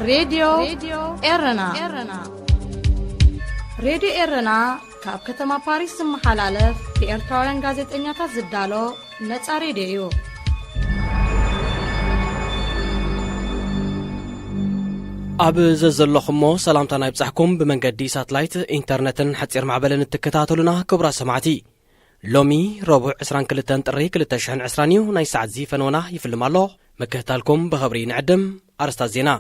ሬድዮ ኤረና። ሬድዮ ኤረና ካብ ከተማ ፓሪስ ዝመሓላለፍ ብኤርትራውያን ጋዜጠኛታት ዝዳሎ ነጻ ሬድዮ እዩ። ኣብ ዘዘለኹሞ ሰላምታና ይብጻሕኩም። ብመንገዲ ሳትላይት፣ ኢንተርነትን ሓጺር ማዕበልን እትከታተሉና ክቡራት ሰማዕቲ፣ ሎሚ ረቡዕ ዕስራን ክልተን ጥሪ ክልተ ሽሕን ዕስራን እዩ። ናይ ሰዓት እዚ ፈነወና ይፍልም ኣሎ። ምክትታልኩም ብኽብሪ ንዕድም። ኣርስታት ዜና።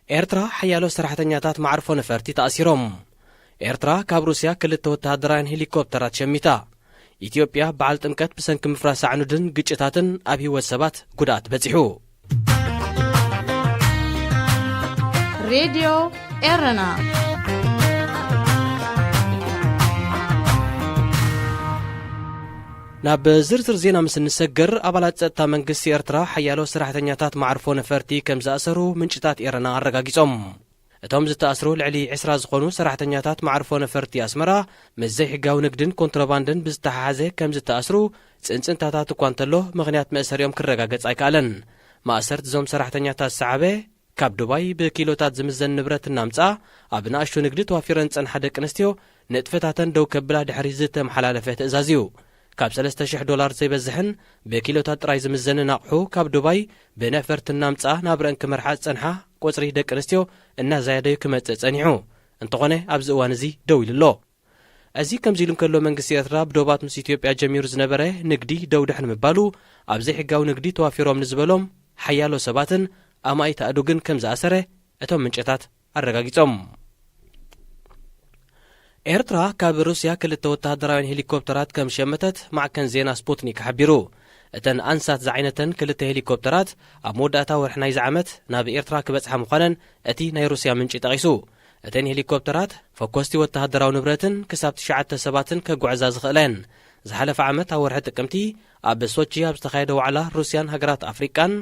ኤርትራ ሓያሎ ሰራሕተኛታት መዓርፎ ነፈርቲ ተኣሲሮም። ኤርትራ ካብ ሩስያ ክልተ ወተሃደራውያን ሄሊኮፕተራት ሸሚታ። ኢትዮጵያ በዓል ጥምቀት ብሰንኪ ምፍራስ ኣዕኑድን ግጭታትን ኣብ ህይወት ሰባት ጉድኣት በጺሑ። ሬድዮ ኤረና። ናብ ዝርዝር ዜና ምስ እንሰግር፣ ኣባላት ጸጥታ መንግስቲ ኤርትራ ሓያሎ ሰራሕተኛታት መዓርፎ ነፈርቲ ከም ዝኣሰሩ ምንጭታት ኤረና ኣረጋጊጾም። እቶም ዝተኣስሩ ልዕሊ ዕስራ ዝኾኑ ሰራሕተኛታት መዓርፎ ነፈርቲ ኣስመራ፣ ምስ ዘይሕጋዊ ንግድን ኮንትሮባንድን ብዝተሓሓዘ ከም ዝተኣስሩ ጽንጽንታታት እኳ እንተሎ፣ ምኽንያት መእሰሪኦም ክረጋገጽ ኣይከኣለን። ማእሰርቲ እዞም ሰራሕተኛታት ዝሰዓበ፣ ካብ ዱባይ ብኪሎታት ዝምዘን ንብረት እናምጽኣ ኣብ ንኣሽቱ ንግዲ ተዋፊረን ዝጸንሓ ደቂ ኣንስትዮ ንጥፈታተን ደው ከብላ ድሕሪ ዝተመሓላለፈ ትእዛዝ እዩ። ካብ ሰለስተ ሽሕ ዶላር ዘይበዝሕን ብኪሎታት ጥራይ ዝምዘንን ኣቕሑ ካብ ዱባይ ብነፈርቲ እናምጽኣ ናብረአን ክመርሓ ዝጸንሓ ቁጽሪ ደቂ ኣንስትዮ እናዛየደ እዩ ክመጽእ ጸኒሑ። እንተኾነ ኣብዚ እዋን እዚ ደው ኢሉ ኣሎ። እዚ ከምዚ ኢሉ እንከሎ፣ መንግስቲ ኤርትራ ብዶባት ምስ ኢትዮጵያ ጀሚሩ ዝነበረ ንግዲ ደው ድሕሪ ምባሉ፣ ኣብ ዘይሕጋዊ ንግዲ ተዋፊሮም ንዝበሎም ሓያሎ ሰባትን ኣማኢት ኣእዱግን ከም ዝኣሰረ እቶም ምንጭታት ኣረጋጊጾም። ኤርትራ ካብ ሩስያ ክልተ ወተሃደራውያን ሄሊኮፕተራት ከም ሸመተት ማዕከን ዜና ስፑትኒክ ሓቢሩ። እተን ኣንሳት ዝዓይነተን ክልተ ሄሊኮፕተራት ኣብ መወዳእታ ወርሒ ናይዚ ዓመት ናብ ኤርትራ ክበጽሓ ምዃነን እቲ ናይ ሩስያ ምንጪ ጠቒሱ። እተን ሄሊኮፕተራት ፈኮስቲ ወተሃደራዊ ንብረትን ክሳብ ትሽዓተ ሰባትን ከጓዕዛ ዝኽእላ እየን። ዝሓለፈ ዓመት ኣብ ወርሒ ጥቅምቲ ኣብ ሶቺ ኣብ ዝተኻየደ ዋዕላ ሩስያን ሃገራት ኣፍሪቃን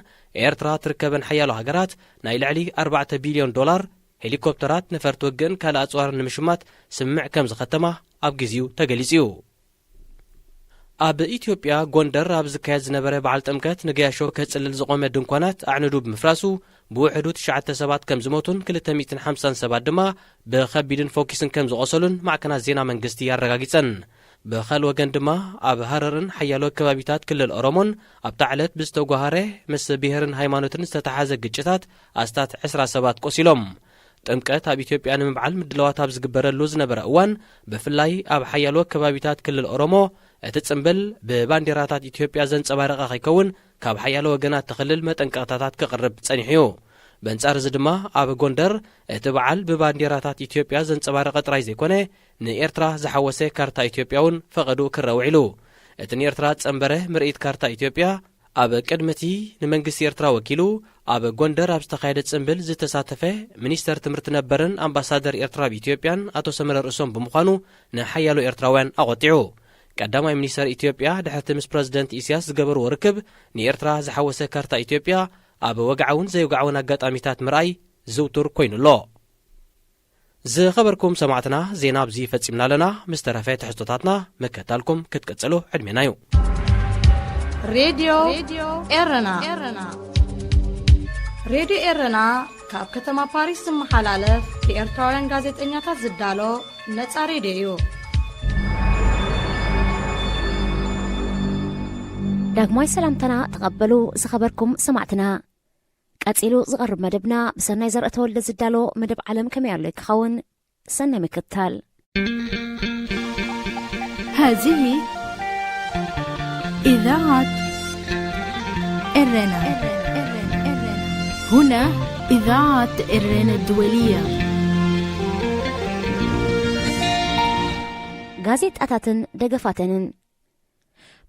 ኤርትራ ትርከበን ሓያሎ ሃገራት ናይ ልዕሊ ኣርባዕተ ቢልዮን ዶላር ሄሊኮፕተራት፣ ነፈርቲ ውግእን ካልእ ኣጽዋርን ንምሽማት ስምምዕ ከም ዝኸተማ ኣብ ግዜኡ ተገሊጹ እዩ። ኣብ ኢትዮጵያ ጎንደር ኣብ ዝካየድ ዝነበረ በዓል ጥምቀት ንገያሾ ከጽልል ዝቖመ ድንኳናት ኣዕኑዱ ብምፍራሱ ብውሕዱ ትሽዓተ ሰባት ከም ዝሞቱን ክልተ ሚእትን ሓምሳን ሰባት ድማ ብኸቢድን ፎኪስን ከም ዝቖሰሉን ማዕከናት ዜና መንግስቲ ኣረጋጊጸን። ብኻል ወገን ድማ ኣብ ሃረርን ሓያሎ ከባቢታት ክልል ኦሮሞን ኣብታ ዕለት ብዝተጓሃረ ምስ ብሄርን ሃይማኖትን ዝተተሓዘ ግጭታት ኣስታት ዕስራ ሰባት ቆሲሎም። ጥምቀት ኣብ ኢትዮጵያ ንምብዓል ምድላዋት ኣብ ዝግበረሉ ዝነበረ እዋን፣ ብፍላይ ኣብ ሓያሎ ከባቢታት ክልል ኦሮሞ፣ እቲ ጽምብል ብባንዴራታት ኢትዮጵያ ዘንጸባረቐ ከይከውን ካብ ሓያሎ ወገናት እቲ ክልል መጠንቀቕታታት ክቕርብ ጸኒሑ እዩ። በንጻር እዚ ድማ ኣብ ጎንደር እቲ በዓል ብባንዴራታት ኢትዮጵያ ዘንጸባረቐ ጥራይ ዘይኮነ፣ ንኤርትራ ዝሓወሰ ካርታ ኢትዮጵያ እውን ፈቐድኡ ክረአ ውዒሉ። እቲ ንኤርትራ ዝጸንበረ ምርኢት ካርታ ኢትዮጵያ፣ ኣብ ቅድሚ እቲ ንመንግስቲ ኤርትራ ወኪሉ ኣብ ጎንደር ኣብ ዝተኻየደ ጽምብል ዝተሳተፈ ሚኒስተር ትምህርቲ ነበርን ኣምባሳደር ኤርትራ ኣብ ኢትዮጵያን ኣቶ ሰመረ ርእሶም ብምዃኑ ንሓያሎ ኤርትራውያን ኣቖጢዑ። ቀዳማይ ሚኒስተር ኢትዮጵያ ድሕርቲ ምስ ፕረዚደንት ኢሳያስ ዝገበርዎ ርክብ ንኤርትራ ዝሓወሰ ካርታ ኢትዮጵያ ኣብ ወግዓውን ዘይወግዓውን ኣጋጣሚታት ምርኣይ ዝውቱር ኮይኑ ኣሎ። ዝኸበርኩም ሰማዕትና፣ ዜና ኣብዚ ፈጺምና ኣለና። ምስ ተረፈ ትሕዝቶታትና ምክትታልኩም ክትቅጽሉ ዕድሜና እዩ። ሬድዮ ኤረና። ሬድዮ ኤረና ካብ ከተማ ፓሪስ ዝመሓላለፍ ብኤርትራውያን ጋዜጠኛታት ዝዳሎ ነጻ ሬድዮ እዩ። ዳግማይ ሰላምታና ተቐበሉ ዝኸበርኩም ሰማዕትና። ቀጺሉ ዝቐርብ መደብና ብሰናይ ዘርእ ተወልደ ዝዳሎ መደብ ዓለም ከመይ ኣሎ ክኸውን። ሰናይ ምክትታል። هذه إذاعة إرنا. هنا إذاعة إرنا الدولية. ጋዜጣታትን ደገፋተንን።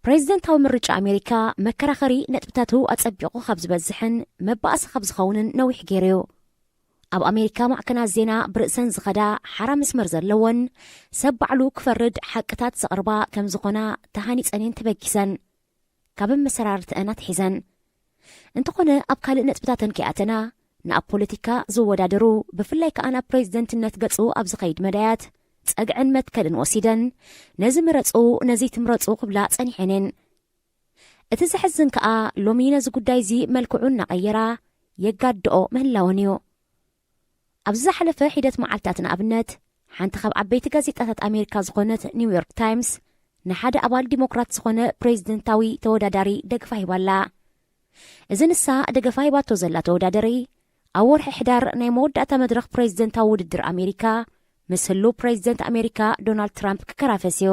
ፕሬዚደንታዊ ምርጫ ኣሜሪካ መከራኸሪ ነጥብታቱ ኣጸቢቑ ካብ ዝበዝሕን መባእሲ ካብ ዝኸውንን ነዊሕ ገይሩ እዩ። ኣብ ኣሜሪካ ማዕከናት ዜና ብርእሰን ዝኸዳ ሓራ መስመር ዘለወን፣ ሰብ ባዕሉ ክፈርድ ሓቅታት ዘቕርባ ከም ዝኾና ተሃኒጸን እየን ተበጊሰን። ካብ ኣመሰራርተአን ኣትሒዘን። እንተኾነ ኣብ ካልእ ነጥብታተን ከይኣተና፣ ንኣብ ፖለቲካ ዝወዳደሩ፣ ብፍላይ ከኣ ናብ ፕሬዚደንትነት ገጹ ኣብ ዝኸይድ መዳያት ጸግዕን መትከልን ወሲደን፣ ነዚ ምረጹ፣ ነዚ ትምረጹ ክብላ ጸኒሐን እየን። እቲ ዘሕዝን ከኣ ሎሚ ነዚ ጉዳይ እዚ መልክዑ እናቐየራ የጋድኦ ምህላወን እዩ። ኣብ ዝሓለፈ ሒደት መዓልታት ንኣብነት፣ ሓንቲ ካብ ዓበይቲ ጋዜጣታት ኣሜሪካ ዝኾነት ኒውዮርክ ታይምስ ንሓደ ኣባል ዲሞክራት ዝኾነ ፕሬዚደንታዊ ተወዳዳሪ ደግፋ ሂባላ። እዚ ንሳ ደገፋ ሂባቶ ዘላ ተወዳደሪ፣ ኣብ ወርሒ ሕዳር ናይ መወዳእታ መድረኽ ፕሬዚደንታዊ ውድድር ኣሜሪካ ምስ ህሉው ፕሬዚደንት ኣሜሪካ ዶናልድ ትራምፕ ክከራፈስ እዩ።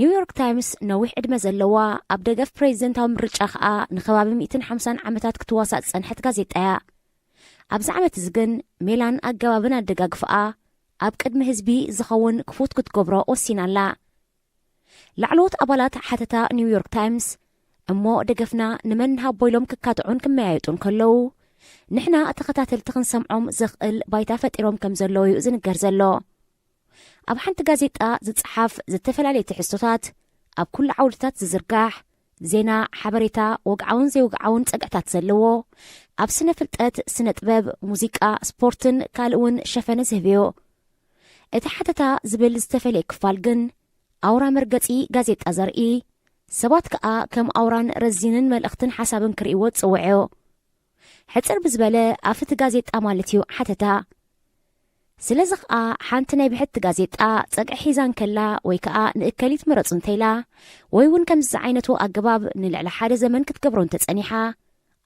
ኒውዮርክ ታይምስ ነዊሕ ዕድመ ዘለዋ፣ ኣብ ደገፍ ፕሬዚደንታዊ ምርጫ ኸኣ ንኸባቢ ሚእትን ሓምሳን ዓመታት ክትዋሳእ ዝጸንሐት ጋዜጣ እያ። ኣብዚ ዓመት እዚ ግን ሜላን ኣገባብን ኣደጋግፍኣ ኣብ ቅድሚ ህዝቢ ዝኸውን ክፉት ክትገብሮ ወሲና ኣላ። ላዕለዎት ኣባላት ሓተታ ኒውዮርክ ታይምስ፣ እሞ ደገፍና ንመን ንሃቦ ኢሎም ክካትዑን ክመያየጡን ከለዉ፣ ንሕና ተኸታተልቲ ክንሰምዖም ዘኽእል ባይታ ፈጢሮም ከም ዘለዉ እዩ ዝንገር ዘሎ። ኣብ ሓንቲ ጋዜጣ ዝጸሓፍ ዝተፈላለየ ትሕዝቶታት፣ ኣብ ኩሉ ዓውድታት ዝዝርጋሕ፣ ዜና፣ ሓበሬታ፣ ወግዓውን ዘይወግዓውን ጸግዕታት ዘለዎ፣ ኣብ ስነ ፍልጠት፣ ስነ ጥበብ፣ ሙዚቃ፣ ስፖርትን ካልእ እውን ሸፈነ ዝህብ እዩ። እቲ ሓተታ ዝብል ዝተፈለየ ክፋል ግን፣ ኣውራ መርገጺ ጋዜጣ ዘርኢ፣ ሰባት ከኣ ከም ኣውራን ረዚንን መልእኽትን ሓሳብን ክርእይዎ ዝጽውዕ እዩ። ሕጽር ብዝበለ፣ ኣፍ እቲ ጋዜጣ ማለት እዩ ሓተታ። ስለዚ ኸኣ፣ ሓንቲ ናይ ብሕቲ ጋዜጣ ጸግዒ ሒዛ እንከላ፣ ወይ ከኣ ንእከሊት ምረጹ እንተኢላ፣ ወይ እውን ከምዚ ዝዓይነቱ ኣገባብ ንልዕሊ ሓደ ዘመን ክትገብሮ እንተጸኒሓ፣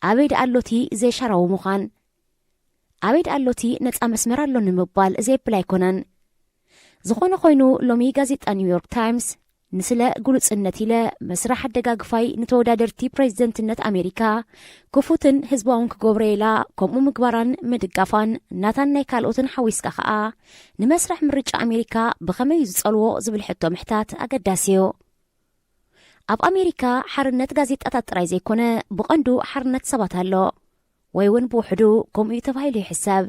ኣበይ ደኣ ኣሎቲ ዘይሻራዊ ምዃን? ኣበይ ደኣ ኣሎቲ ነጻ መስመር ኣሎኒ ምባል ዘየብል ኣይኮነን። ዝኾነ ኮይኑ፣ ሎሚ ጋዜጣ ኒውዮርክ ታይምስ፣ ንስለ ግሉጽነት ኢለ መስርሕ ኣደጋግፋይ ንተወዳደርቲ ፕሬዚደንትነት ኣሜሪካ ክፉትን ህዝባውን ክገብሮ ኢላ፣ ከምኡ ምግባራን ምድጋፋን ናታን ናይ ካልኦትን ሓዊስካ ኸኣ፣ ንመስርሕ ምርጫ ኣሜሪካ ብኸመይ እዩ ዝጸልዎ ዝብል ሕቶ ምሕታት ኣገዳሲ እዩ። ኣብ ኣሜሪካ ሓርነት ጋዜጣታት ጥራይ ዘይኮነ፣ ብቐንዱ ሓርነት ሰባት ኣሎ፣ ወይ እውን ብውሕዱ ከምኡ እዩ ተባሂሉ ይሕሰብ።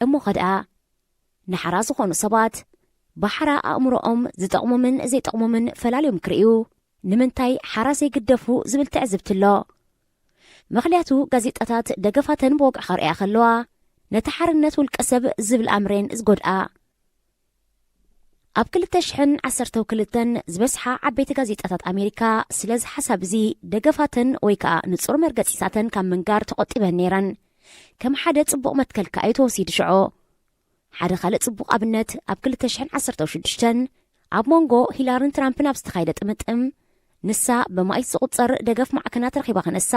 እሞ ኸ ደኣ፣ ንሓራ ዝኾኑ ሰባት፣ ብሓራ ኣእምሮኦም ዝጠቕሞምን ዘይጠቕሞምን ፈላልዮም ክርእዩ፣ ንምንታይ ሓራ ዘይግደፉ ዝብል ትዕዝብቲ ኣሎ። ምኽንያቱ፣ ጋዜጣታት ደገፋተን ብወግዒ ከርእያ ከለዋ፣ ነቲ ሓርነት ውልቀ ሰብ ዝብል ኣምሬን ዝጎድኣ። ኣብ ክልተ ሽሕን ዓሰርተው ክልተን ዝበዝሓ ዓበይቲ ጋዜጣታት ኣሜሪካ ስለዚ ሓሳብ እዚ ደገፋተን ወይ ከኣ ንጹር መርገጺታተን ካብ ምንጋር ተቖጢበን ነይረን። ከም ሓደ ጽቡቕ መትከል ከኣ እዩ ተወሲዱ ሽዑ። ሓደ ካልእ ጽቡቕ ኣብነት ኣብ ክልተ ሽሕን ዓሰርተው ሽዱሽተን ኣብ መንጎ ሂላርን ትራምፕን ኣብ ዝተኻየደ ጥምጥም፣ ንሳ ብማኢት ዝቑጸር ደገፍ ማዕከናት ረኺባ ክነሳ፣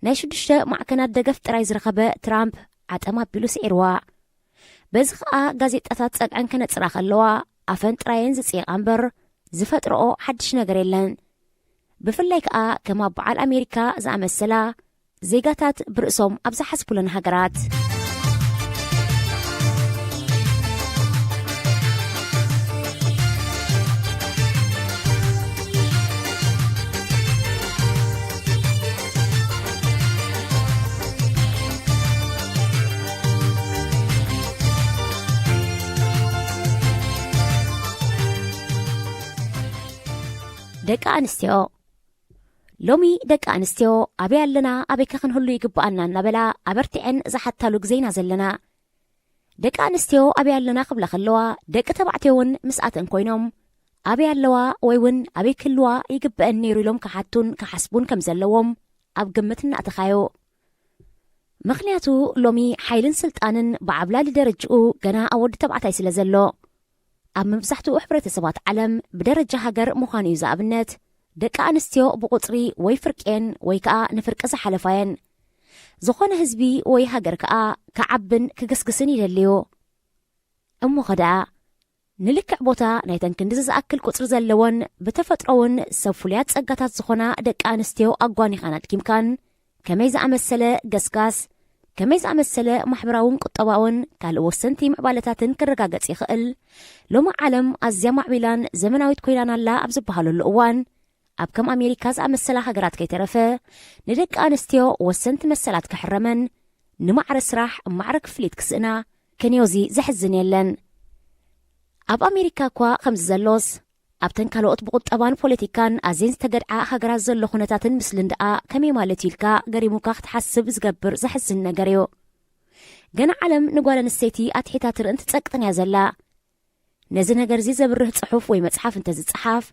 ናይ ሽዱሽተ ማዕከናት ደገፍ ጥራይ ዝረኸበ ትራምፕ ዓጠም ኣቢሉ ስዒርዋ። በዚ ኸኣ ጋዜጣታት ጸግዐን ከነጽራ ከለዋ፣ ኣፈን ጥራየን ዝጽየቓ እምበር፣ ዝፈጥረኦ ሓድሽ ነገር የለን። ብፍላይ ከኣ ከም ኣብ በዓል ኣሜሪካ ዝኣመሰላ፣ ዜጋታት ብርእሶም ኣብ ዝሓስቡለን ሃገራት። ደቂ ኣንስትዮ። ሎሚ ደቂ ኣንስትዮ ኣበይ ኣለና፣ ኣበይ ከ ክንህሉ ይግብኣና እናበላ ኣበርቲዐን ዝሓታሉ ግዜ ኢና ዘለና። ደቂ ኣንስትዮ ኣበይ ኣለና ክብላ ከለዋ፣ ደቂ ተባዕትዮ እውን ምስኣተን ኮይኖም ኣበይ ኣለዋ ወይ እውን ኣበይ ክህልዋ ይግበአን ነይሩ ኢሎም ክሓቱን ክሓስቡን ከም ዘለዎም ኣብ ግምት እናእተኻዮ። ምኽንያቱ ሎሚ ሓይልን ስልጣንን ብዓብላሊ ደረጅኡ ገና ኣብ ወዲ ተባዕታይ ስለ ዘሎ። ኣብ መብዛሕትኡ ሕብረተሰባት ዓለም ብደረጃ ሃገር ምዃኑ እዩ ዝኣብነት፣ ደቂ ኣንስትዮ ብቑጽሪ ወይ ፍርቄን ወይ ከኣ ንፍርቂ ዝሓለፋየን። ዝኾነ ህዝቢ ወይ ሃገር ከኣ ክዓብን ክግስግስን ይደልዩ። እሞ ኸ ደኣ፣ ንልክዕ ቦታ ናይተን ክንድዚ ዝኣክል ቁጽሪ ዘለወን ብተፈጥሮውን ሰብ ፍሉያት ጸጋታት ዝኾና ደቂ ኣንስትዮ ኣጓኒኻን ኣድኪምካን፣ ከመይ ዝኣመሰለ ገስጋስ፣ ከመይ ዝኣመሰለ ማሕበራውን ቁጠባውን ካልእ ወሰንቲ ምዕባለታትን ክረጋገጽ ይኽእል? ሎሚ ዓለም ኣዝያ ማዕቢላን ዘመናዊት ኮይናን ኣላ ኣብ ዝበሃለሉ እዋን፣ ኣብ ከም ኣሜሪካ ዝኣመሰላ ሃገራት ከይተረፈ፣ ንደቂ ኣንስትዮ ወሰንቲ መሰላት ክሕረመን፣ ንማዕረ ስራሕ፣ ማዕረ ክፍሊት ክስእና፣ ከንዮዚ ዘሕዝን የለን። ኣብ ኣሜሪካ እኳ ከምዚ ዘሎስ፣ ኣብተን ካልኦት ብቁጠባን ፖለቲካን ኣዝየን ዝተገድዓ ሃገራት ዘሎ ኩነታትን ምስልን ደኣ ከመይ ማለት እዩ ኢልካ ገሪሙካ ክትሓስብ ዝገብር ዘሕዝን ነገር እዩ። ገና ዓለም ንጓል ኣንስተይቲ ኣትሒታ ትርእን ትጸቅጥን እያ ዘላ። ነዚ ነገር እዚ ዘብርህ ጽሑፍ ወይ መጽሓፍ እንተ ዝጸሓፍ፣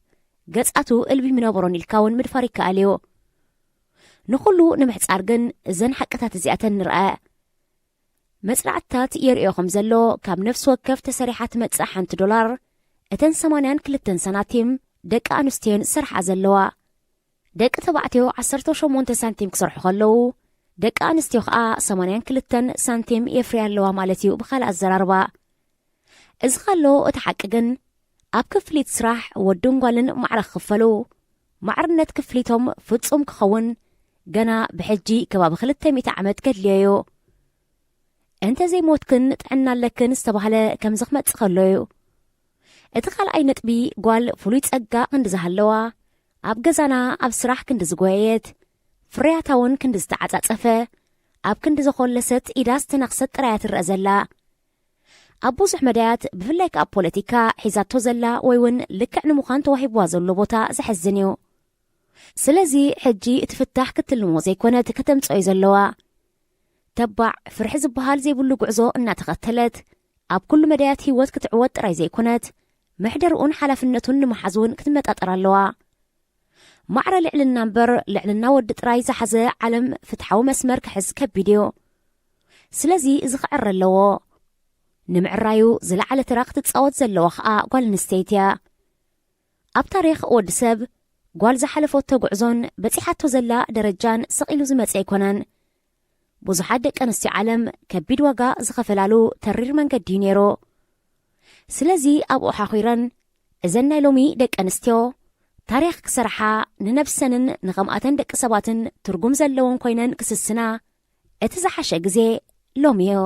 ገጻቱ እልቢ ምነበሮን ኢልካ እውን ምድፋር ይከኣል እዩ። ንኹሉ ንምሕጻር ግን እዘን ሓቅታት እዚኣተን ንርኣ። መጽናዕትታት የርእዮ ከም ዘሎ፣ ካብ ነፍሲ ወከፍ ተሰሪሓ ትመጽእ ሓንቲ ዶላር፣ እተን ሰማንያን ክልተን ሳናቲም ደቂ ኣንስትዮን ዝሰርሓ ዘለዋ። ደቂ ተባዕትዮ ዓሰርተ ሸሞንተ ሳንቲም ክሰርሑ ከለዉ፣ ደቂ ኣንስትዮ ኸኣ ሰማንያን ክልተን ሳንቲም የፍርያ ኣለዋ ማለት እዩ። ብኻልእ ኣዘራርባ፣ እዚ ኸሎ፣ እቲ ሓቂ ግን፣ ኣብ ክፍሊት ስራሕ ወድን ጓልን ማዕረ ክኽፈሉ፣ ማዕርነት ክፍሊቶም ፍጹም ክኸውን ገና ብሕጂ ከባቢ ክልተ ሚእቲ ዓመት ከድልዮ እዩ። እንተ ዘይሞትክን ጥዕና ኣለክን ዝተባህለ ከምዚ ክመጽእ ከሎ እዩ። እቲ ካልኣይ ነጥቢ፣ ጓል ፍሉይ ጸጋ ክንዲ ዝሃለዋ፣ ኣብ ገዛና ኣብ ስራሕ ክንዲ ዝጎየየት፣ ፍርያታ እውን ክንዲ ዝተዓጻጸፈ፣ ኣብ ክንዲ ዘኾለሰት ኢዳ ዝተነኽሰት ጥራይ እያ ትረኣ ዘላ። ኣብ ብዙሕ መዳያት፣ ብፍላይ ከኣ ኣብ ፖለቲካ፣ ሒዛቶ ዘላ ወይ እውን ልክዕ ንምዃን ተዋሂብዋ ዘሎ ቦታ ዘሐዝን እዩ። ስለዚ ሕጂ እቲ ፍታሕ ክትልሞ ዘይኮነት ከተምጽኦ እዩ ዘለዋ። ተባዕ ፍርሒ ዝበሃል ዘይብሉ ጉዕዞ እናተኸተለት፣ ኣብ ኩሉ መዳያት ህይወት ክትዕወት ጥራይ ዘይኮነት፣ መሕደርኡን ሓላፍነቱን ንምሓዝ እውን ክትመጣጠር ኣለዋ። ማዕረ ልዕልና እምበር፣ ልዕልና ወዲ ጥራይ ዝሓዘ ዓለም ፍትሓዊ መስመር ክሕዝ ከቢድ እዩ። ስለዚ እዚ ክዕረ ኣለዎ። ንምዕራዩ ዝለዓለ ተራ ክትጻወት ዘለዋ ኸኣ ጓል ኣንስተይቲ እያ። ኣብ ታሪኽ ወዲ ሰብ፣ ጓል ዝሓለፈቶ ጉዕዞን በጺሓቶ ዘላ ደረጃን ስቕ ኢሉ ዝመጽእ ኣይኮነን። ብዙሓት ደቂ ኣንስትዮ ዓለም ከቢድ ዋጋ ዝኸፈላሉ ተሪር መንገዲ እዩ ነይሩ። ስለዚ ኣብኡ ሓኺረን፣ እዘን ናይ ሎሚ ደቂ ኣንስትዮ ታሪኽ ክሰርሓ፣ ንነብሰንን ንኸምኣተን ደቂ ሰባትን ትርጉም ዘለወን ኮይነን ክስስና፣ እቲ ዝሓሸ ግዜ ሎሚ እዩ።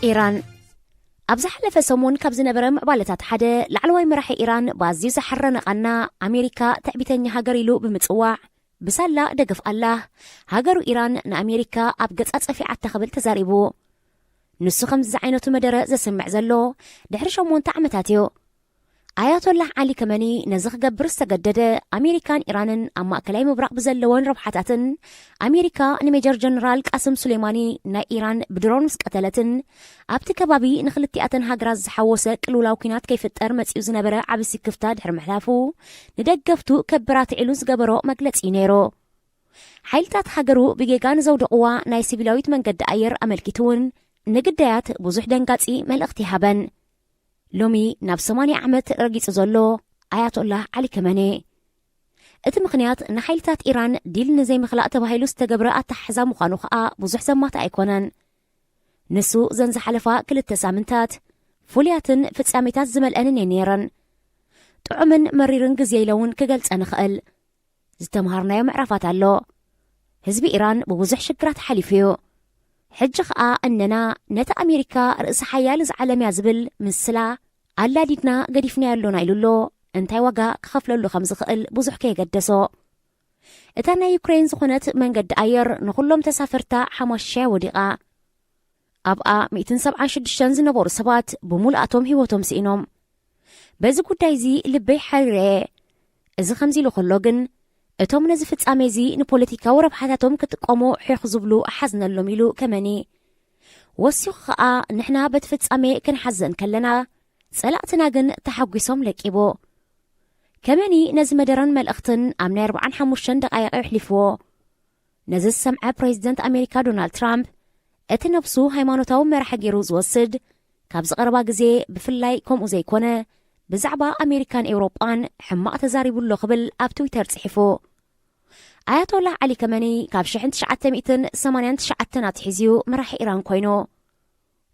ኢራን። ኣብ ዝሓለፈ ሰሙን ካብ ዝነበረ ምዕባለታት ሓደ፣ ላዕለዋይ መራሒ ኢራን ብኣዝዩ ዝሓረነ ቃና፣ ኣሜሪካ ትዕቢተኛ ሃገር ኢሉ ብምጽዋዕ፣ ብሳላ ደገፍ ኣላህ፣ ሃገሩ ኢራን ንኣሜሪካ ኣብ ገጻ ጸፊዓታ ክብል ተዛሪቡ። ንሱ ከምዚ ዝዓይነቱ መደረ ዘስምዕ ዘሎ ድሕሪ ሸሞንተ ዓመታት እዩ። ኣያቶላህ ዓሊ ከመኒ ነዚ ክገብር ዝተገደደ፣ ኣሜሪካን ኢራንን ኣብ ማእከላይ ምብራቕ ብዘለወን ረብሓታትን፣ ኣሜሪካ ንሜጀር ጀነራል ቃስም ሱሌማኒ ናይ ኢራን ብድሮን ምስ ቀተለትን ኣብቲ ከባቢ ንኽልቲኣተን ሃገራት ዝሓወሰ ቅልውላው ኲናት ከይፍጠር መጺኡ ዝነበረ ዓቢ ስክፍታ ድሕሪ ምሕላፉ፣ ንደገፍቱ ከበራትዕሉ ዝገበሮ መግለጺ እዩ ነይሩ። ሓይልታት ሃገሩ ብጌጋ ንዘውደቕዋ ናይ ሲቪላዊት መንገዲ ኣየር ኣመልኪቱ እውን ንግዳያት ብዙሕ ደንጋጺ መልእኽቲ ይሃበን። ሎሚ ናብ ሰማንያ ዓመት ረጊጹ ዘሎ ኣያቶላህ ዓሊ ከመኔ፣ እቲ ምኽንያት ንሓይልታት ኢራን ዲል ንዘይምኽላእ ተባሂሉ ዝተገብረ ኣተሓሕዛ ምዃኑ ኸኣ ብዙሕ ዘማትእ ኣይኮነን። ንሱ፣ እዘን ዝሓለፋ ክልተ ሳምንታት ፍሉያትን ፍጻሜታት ዝመልአንን እየን ነይረን። ጥዑምን መሪርን ግዜ ኢለ እውን ክገልጸን እኽእል። ዝተምሃርናዮ ምዕራፋት ኣሎ። ህዝቢ ኢራን ብብዙሕ ሽግራት ሓሊፉ እዩ። ሕጂ ኸኣ እነና ነቲ ኣሜሪካ ርእሲ ሓያል እዛ ዓለም እያ ዝብል ምስላ ኣላዲድና ገዲፍናዮ ኣሎና ኢሉ ኣሎ። እንታይ ዋጋ ክኸፍለሉ ከም ዝኽእል ብዙሕ ከየገደሶ። እታ ናይ ዩክሬን ዝኾነት መንገዲ ኣየር ንኹሎም ተሳፈርታ ሓማሽሻ እያ ወዲቓ። ኣብኣ ሚእትን ሰብዓን ሽዱሽተን ዝነበሩ ሰባት ብምሉኣቶም ህይወቶም ስኢኖም። በዚ ጉዳይ እዚ ልበይ ሓሪረ እየ። እዚ ከምዚ ኢሉ ከሎ ግን፣ እቶም ነዚ ፍጻሜ እዚ ንፖለቲካዊ ረብሓታቶም ክጥቀሙ ሒኽ ዝብሉ እሓዝነሎም ኢሉ ከመኒ። ወሲኹ ኸኣ፣ ንሕና በቲ ፍጻሜ ክንሓዘ እንከለና፣ ጸላእትና ግን ተሓጒሶም ለቂቡ። ከመኒ ነዚ መደረን መልእኽትን ኣብ ናይ ኣርብዓን ሓሙሽተን ደቓይቕ የሕሊፍዎ። ነዚ ዝሰምዐ ፕሬዚደንት ኣሜሪካ ዶናልድ ትራምፕ፣ እቲ ነብሱ ሃይማኖታዊ መራሒ ገይሩ ዝወስድ፣ ካብዚ ቀረባ ግዜ ብፍላይ ከምኡ ዘይኮነ፣ ብዛዕባ ኣሜሪካን ኤውሮጳን ሕማቕ ተዛሪቡ ኣሎ ክብል ኣብ ትዊተር ጽሒፉ። ኣያቶላህ ዓሊ ከመኒ ካብ ሽሕን ትሽዓተ ሚእትን ሰማንያን ትሽዓተን ኣትሒዙ መራሒ ኢራን ኮይኑ፣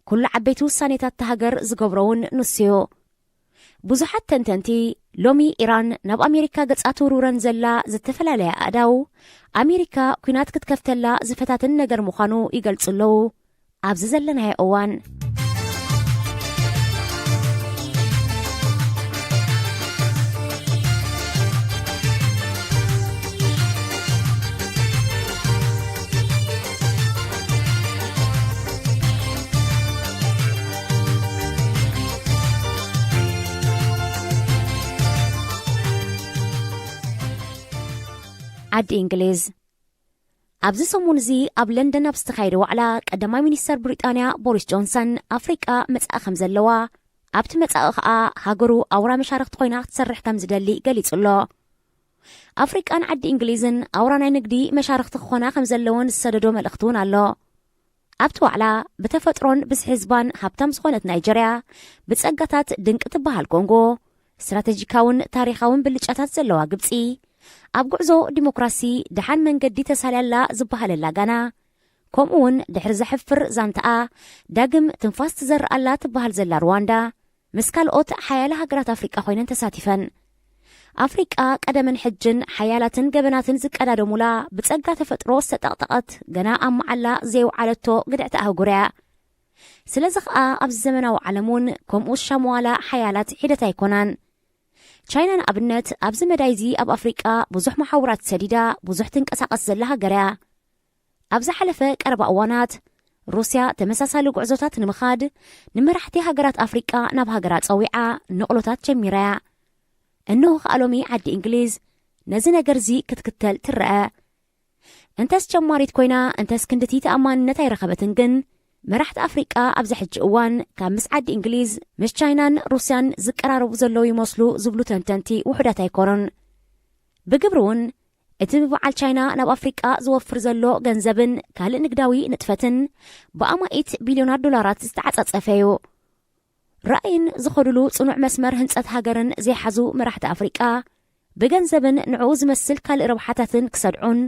ኩሉ ዓበይቲ ውሳኔታት እታ ሃገር ዝገብሮ እውን ንሱ እዩ። ብዙሓት ተንተንቲ፣ ሎሚ ኢራን ናብ ኣሜሪካ ገጻ ትውርውረን ዘላ ዝተፈላለያ ኣእዳው፣ ኣሜሪካ ኲናት ክትከፍተላ ዝፈታትን ነገር ምዃኑ ይገልጹ ኣለዉ። ኣብዚ ዘለናዮ እዋን፣ ዓዲ እንግሊዝ። ኣብዚ ሰሙን እዚ ኣብ ለንደን ኣብ ዝተኻየደ ዋዕላ፣ ቀዳማይ ሚኒስተር ብሪጣንያ ቦሪስ ጆንሰን፣ ኣፍሪቃ መጻኢ ከም ዘለዋ፣ ኣብቲ መጻኢ ከኣ ሃገሩ ኣውራ መሻርኽቲ ኮይና ክትሰርሕ ከም ዝደሊ ገሊጹ ኣሎ። ኣፍሪቃን ዓዲ እንግሊዝን ኣውራ ናይ ንግዲ መሻርኽቲ ክኾና ከም ዘለወን ዝሰደዶ መልእኽቲ እውን ኣሎ። ኣብቲ ዋዕላ፣ ብተፈጥሮን ብዝሒ ህዝባን ሃብታም ዝኾነት ናይጀርያ፣ ብጸጋታት ድንቂ ትበሃል ኮንጎ፣ ስትራተጂካውን ታሪኻውን ብልጫታት ዘለዋ ግብጺ፣ ኣብ ጉዕዞ ዲሞክራሲ ደሓን መንገዲ ተሳልያላ ዝበሃለላ ጋና፣ ከምኡውን ድሕሪ ዘሕፍር ዛንታኣ ዳግም ትንፋስ ትዘርኣላ ትበሃል ዘላ ሩዋንዳ፣ ምስ ካልኦት ሓያለ ሃገራት ኣፍሪቃ ኮይነን ተሳቲፈን። ኣፍሪቃ ቀደምን ሕጅን ሓያላትን ገበናትን ዝቀዳደሙላ ብጸጋ ተፈጥሮ ዝተጠቕጠቐት ገና ኣብ መዓላ ዘይውዓለቶ ግድዕቲ ኣህጉር እያ። ስለዚ ኸኣ ኣብዚ ዘመናዊ ዓለም እውን ከምኡ ዝሻመዋላ ሓያላት ሒደት ኣይኮናን። ቻይና ንኣብነት ኣብዚ መዳይ እዚ ኣብ ኣፍሪቃ ብዙሕ መሓውራት ሰዲዳ ብዙሕ ትንቀሳቐስ ዘላ ሃገር እያ። ኣብ ዝሓለፈ ቀረባ እዋናት ሩስያ ተመሳሳሊ ጉዕዞታት ንምኻድ ንመራሕቲ ሃገራት ኣፍሪቃ ናብ ሃገራ ጸዊዓ ንቕሎታት ጀሚራ እያ። እንሆ ከኣ ሎሚ ዓዲ እንግሊዝ ነዚ ነገር እዚ ክትክተል ትረአ። እንተስ ጀማሪት ኮይና፣ እንተስ ክንድቲ ተኣማንነት ኣይረኸበትን፣ ግን መራሕቲ ኣፍሪቃ ኣብዚ ሕጂ እዋን ካብ ምስ ዓዲ እንግሊዝ፣ ምስ ቻይናን ሩስያን ዝቀራረቡ ዘለዉ ይመስሉ ዝብሉ ተንተንቲ ውሑዳት ኣይኮኑን። ብግብሪ እውን እቲ ብበዓል ቻይና ናብ ኣፍሪቃ ዝወፍር ዘሎ ገንዘብን ካልእ ንግዳዊ ንጥፈትን ብኣማኢት ቢልዮናት ዶላራት ዝተዓጻጸፈ እዩ። ራእይን ዝኸዱሉ ጽኑዕ መስመር ህንጸት ሃገርን ዘይሓዙ መራሕቲ ኣፍሪቃ፣ ብገንዘብን ንዕኡ ዝመስል ካልእ ረብሓታትን ክሰድዑን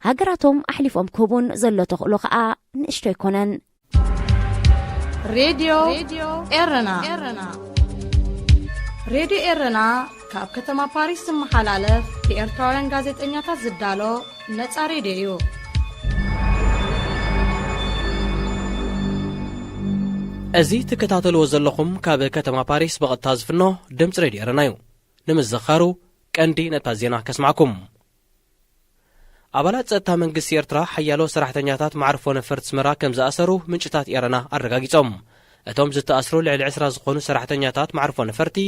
ሃገራቶም ኣሕሊፎም ክህቡን ዘሎ ተኽእሎ ከኣ ንእሽቶ ኣይኮነን። ሬድዮ ኤረና። ሬድዮ ኤረና ካብ ከተማ ፓሪስ ዝመሓላለፍ ብኤርትራውያን ጋዜጠኛታት ዝዳሎ ነጻ ሬድዮ እዩ። እዚ ትከታተልዎ ዘለኹም ካብ ከተማ ፓሪስ ብቐጥታ ዝፍኖ ድምጺ ሬድዮ ኤረና እዩ። ንምዝኻሩ ቀንዲ ነጥብታት ዜና ከስማዕኩም። ኣባላት ጸጥታ መንግስቲ ኤርትራ ሓያሎ ሰራሕተኛታት መዕርፎ ነፈርቲ ኣስመራ ከም ዝኣሰሩ ምንጭታት ኤረና ኣረጋጊጾም። እቶም ዝተኣስሩ ልዕሊ ዕስራ ዝኾኑ ሰራሕተኛታት መዕርፎ ነፈርቲ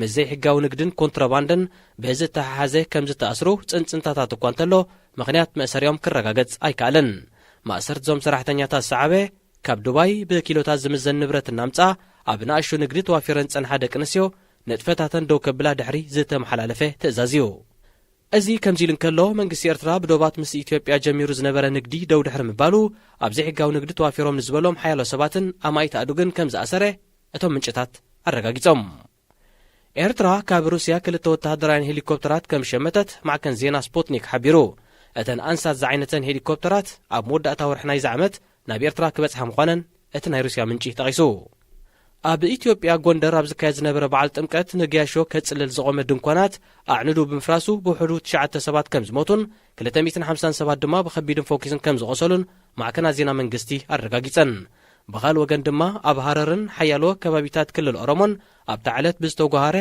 ምስ ዘይሕጋዊ ንግድን ኮንትሮባንድን ብዝተሓሓዘ ከም ዝተኣስሩ ጽንጽንታታት እኳ እንተሎ፣ ምኽንያት መእሰሪኦም ክረጋገጽ ኣይከኣለን። ማእሰርቲ እዞም ሰራሕተኛታት ዝሰዓበ፣ ካብ ዱባይ ብኪሎታት ዝምዘን ንብረት እናምጻ ኣብ ንኣሽቱ ንግዲ ተዋፊረን ዝጸንሓ ደቂ ኣንስትዮ ንጥፈታተን ደው ከብላ ድሕሪ ዝተመሓላለፈ ትእዛዝ እዩ። እዚ ከምዚ ኢሉ እንከሎ፣ መንግስቲ ኤርትራ ብዶባት ምስ ኢትዮጵያ ጀሚሩ ዝነበረ ንግዲ ደው ድሕሪ ምባሉ፣ ኣብ ዘይሕጋዊ ንግዲ ተዋፊሮም ንዝበሎም ሓያሎ ሰባትን ኣማኢት ኣእዱግን ከም ዝኣሰረ እቶም ምንጭታት ኣረጋጊጾም። ኤርትራ ካብ ሩስያ ክልተ ወተሃደራውያን ሄሊኮፕተራት ከም ዝሸመተት ማዕከን ዜና ስፑትኒክ ሓቢሩ። እተን ኣንሳት ዝዓይነተን ሄሊኮፕተራት ኣብ መወዳእታ ወርሒ ናይዚ ዓመት ናብ ኤርትራ ክበጽሓ ምዃነን እቲ ናይ ሩስያ ምንጪ ጠቒሱ። ኣብ ኢትዮጵያ ጎንደር ኣብ ዝካየድ ዝነበረ በዓል ጥምቀት ንገያሾ ከጽልል ዝቖመ ድንኳናት ኣዕንዱ ብምፍራሱ ብውሕዱ ትሽዓተ ሰባት ከም ዝሞቱን ክልተ ሚእትን ሓምሳን ሰባት ድማ ብኸቢድን ፈኲስን ከም ዝቖሰሉን ማዕከናት ዜና መንግስቲ ኣረጋጊጸን። ብኻልእ ወገን ድማ ኣብ ሃረርን ሓያሎ ከባቢታት ክልል ኦሮሞን ኣብታ ዕለት ብዝተጓሃረ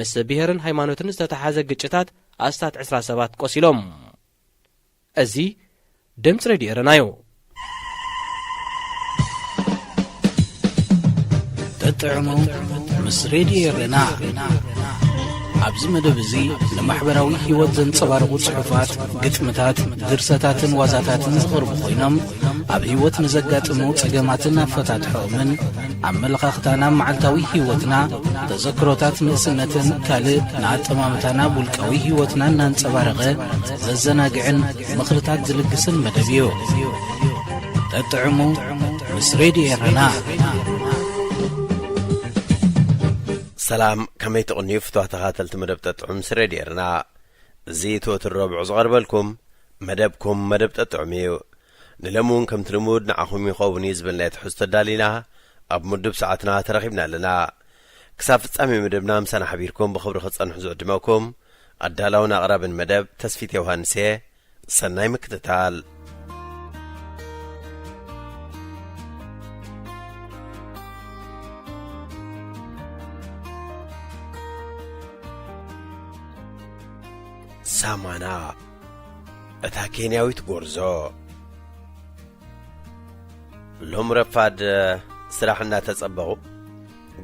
ምስ ብሄርን ሃይማኖትን ዝተተሓሓዘ ግጭታት ኣስታት ዕስራ ሰባት ቆሲሎም። እዚ ድምፂ ሬድዮ ኤረና እዩ። ተጥዕሙ ምስ ሬድዮ ኤረና። ኣብዚ መደብ እዚ ንማሕበራዊ ህይወት ዘንጸባርቑ ጽሑፋት፣ ግጥምታት፣ ድርሰታትን ዋዛታትን ዝቐርቡ ኮይኖም፣ ኣብ ህይወት ንዘጋጥሙ ጸገማትን ኣፈታትሖኦምን፣ ኣመለኻኽታና ኣብ መዓልታዊ ህይወትና፣ ተዘክሮታት ንእስነትን ካልእ ንኣጠማምታና ኣብ ውልቃዊ ህይወትና እናንጸባረቐ ዘዘናግዕን ምኽርታት ዝልግስን መደብ እዩ። ጠጥዕሙ ምስ ሬድዮ ኤረና። ሰላም፣ ከመይ ትቕንዩ ፍትዋት ተኸታተልቲ መደብ ጠጥዑም ምስ ሬድዮ ኤረና? እዚ እቲ ወትሩ ረቡዕ ዝቐርበልኩም መደብኩም መደብ ጠጥዑም እዩ። ንሎሚ እውን ከምቲ ልሙድ ንዓኹም ይኸውን እዩ ዝበልናዮ ትሕዝቶ ኣዳሊና ኣብ ምዱብ ሰዓትና ተረኺብና ኣለና። ክሳብ ፍጻሜ መደብና ምሳና ሓቢርኩም ብኽብሪ ክትጸንሑ ዝዕድመኩም ኣዳላውን ኣቕራብን መደብ ተስፊት ዮሃንስ እየ። ሰናይ ምክትታል። ሳማና፣ እታ ኬንያዊት ጎርዞ። ሎም ረፋድ ስራሕ እናተጸበኹ፣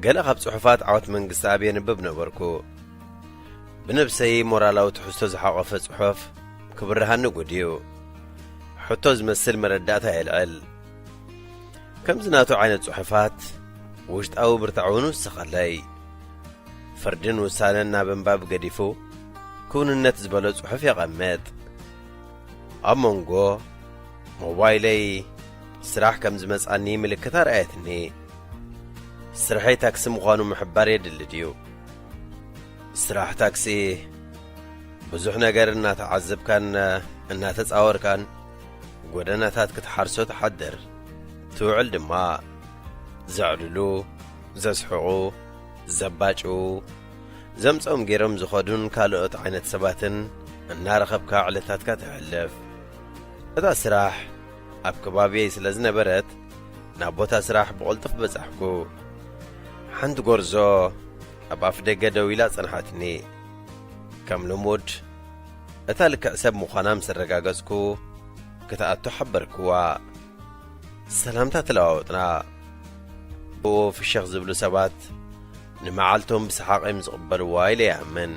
ገለ ካብ ጽሑፋት ዓወት መንግስተኣብ የንብብ ነበርኩ። ብነብሰይ ሞራላዊ ትሕዝቶ ዝሓቖፈ ጽሑፍ ክብርሃኒ ጉድ እዩ። ሕቶ ዝመስል መረዳእታ የልዕል። ከምዚ ናቱ ዓይነት ጽሑፋት ውሽጣዊ ብርታዕ እውን ውስኸለይ። ፍርድን ውሳነን ናብ ኣንባቢ ገዲፉ ክውንነት ዝበሎ ጽሑፍ የቐምጥ። ኣብ መንጎ ሞባይለይ ስራሕ ከም ዝመጻኒ ምልክት ኣርኣየትኒ። ስርሐይ ታክሲ ምዃኑ ምሕባር የድሊ ድዩ? ስራሕ ታክሲ ብዙሕ ነገር እናተዓዘብካን እናተጻወርካን ጎደናታት ክትሓርሶ ትሓድር። ትውዕል ድማ። ዘዕልሉ፣ ዘስሕቑ፣ ዘባጭዉ፣ ዘምጾም ገይሮም ዝኸዱን ካልኦት ዓይነት ሰባትን እናረኸብካ ዕለታትካ ተሕልፍ። እታ ስራሕ ኣብ ከባቢየይ ስለ ዝነበረት፣ ናብ ቦታ ስራሕ ብቕልጡፍ በጻሕኩ። ሓንቲ ጎርዞ ኣብ ኣፍ ደገ ደው ኢላ ጸንሓትኒ። ከም ልሙድ፣ እታ ልክዕ ሰብ ምዃና ምስ ኣረጋገጽኩ፣ ክትኣቱ ሓበርክዋ። ሰላምታ ተለዋወጥና። ብኡ ፍሽኽ ዝብሉ ሰባት ንመዓልቶም ብሰሓቕ እዮም ዝቕበልዋ ኢለ ይኣምን።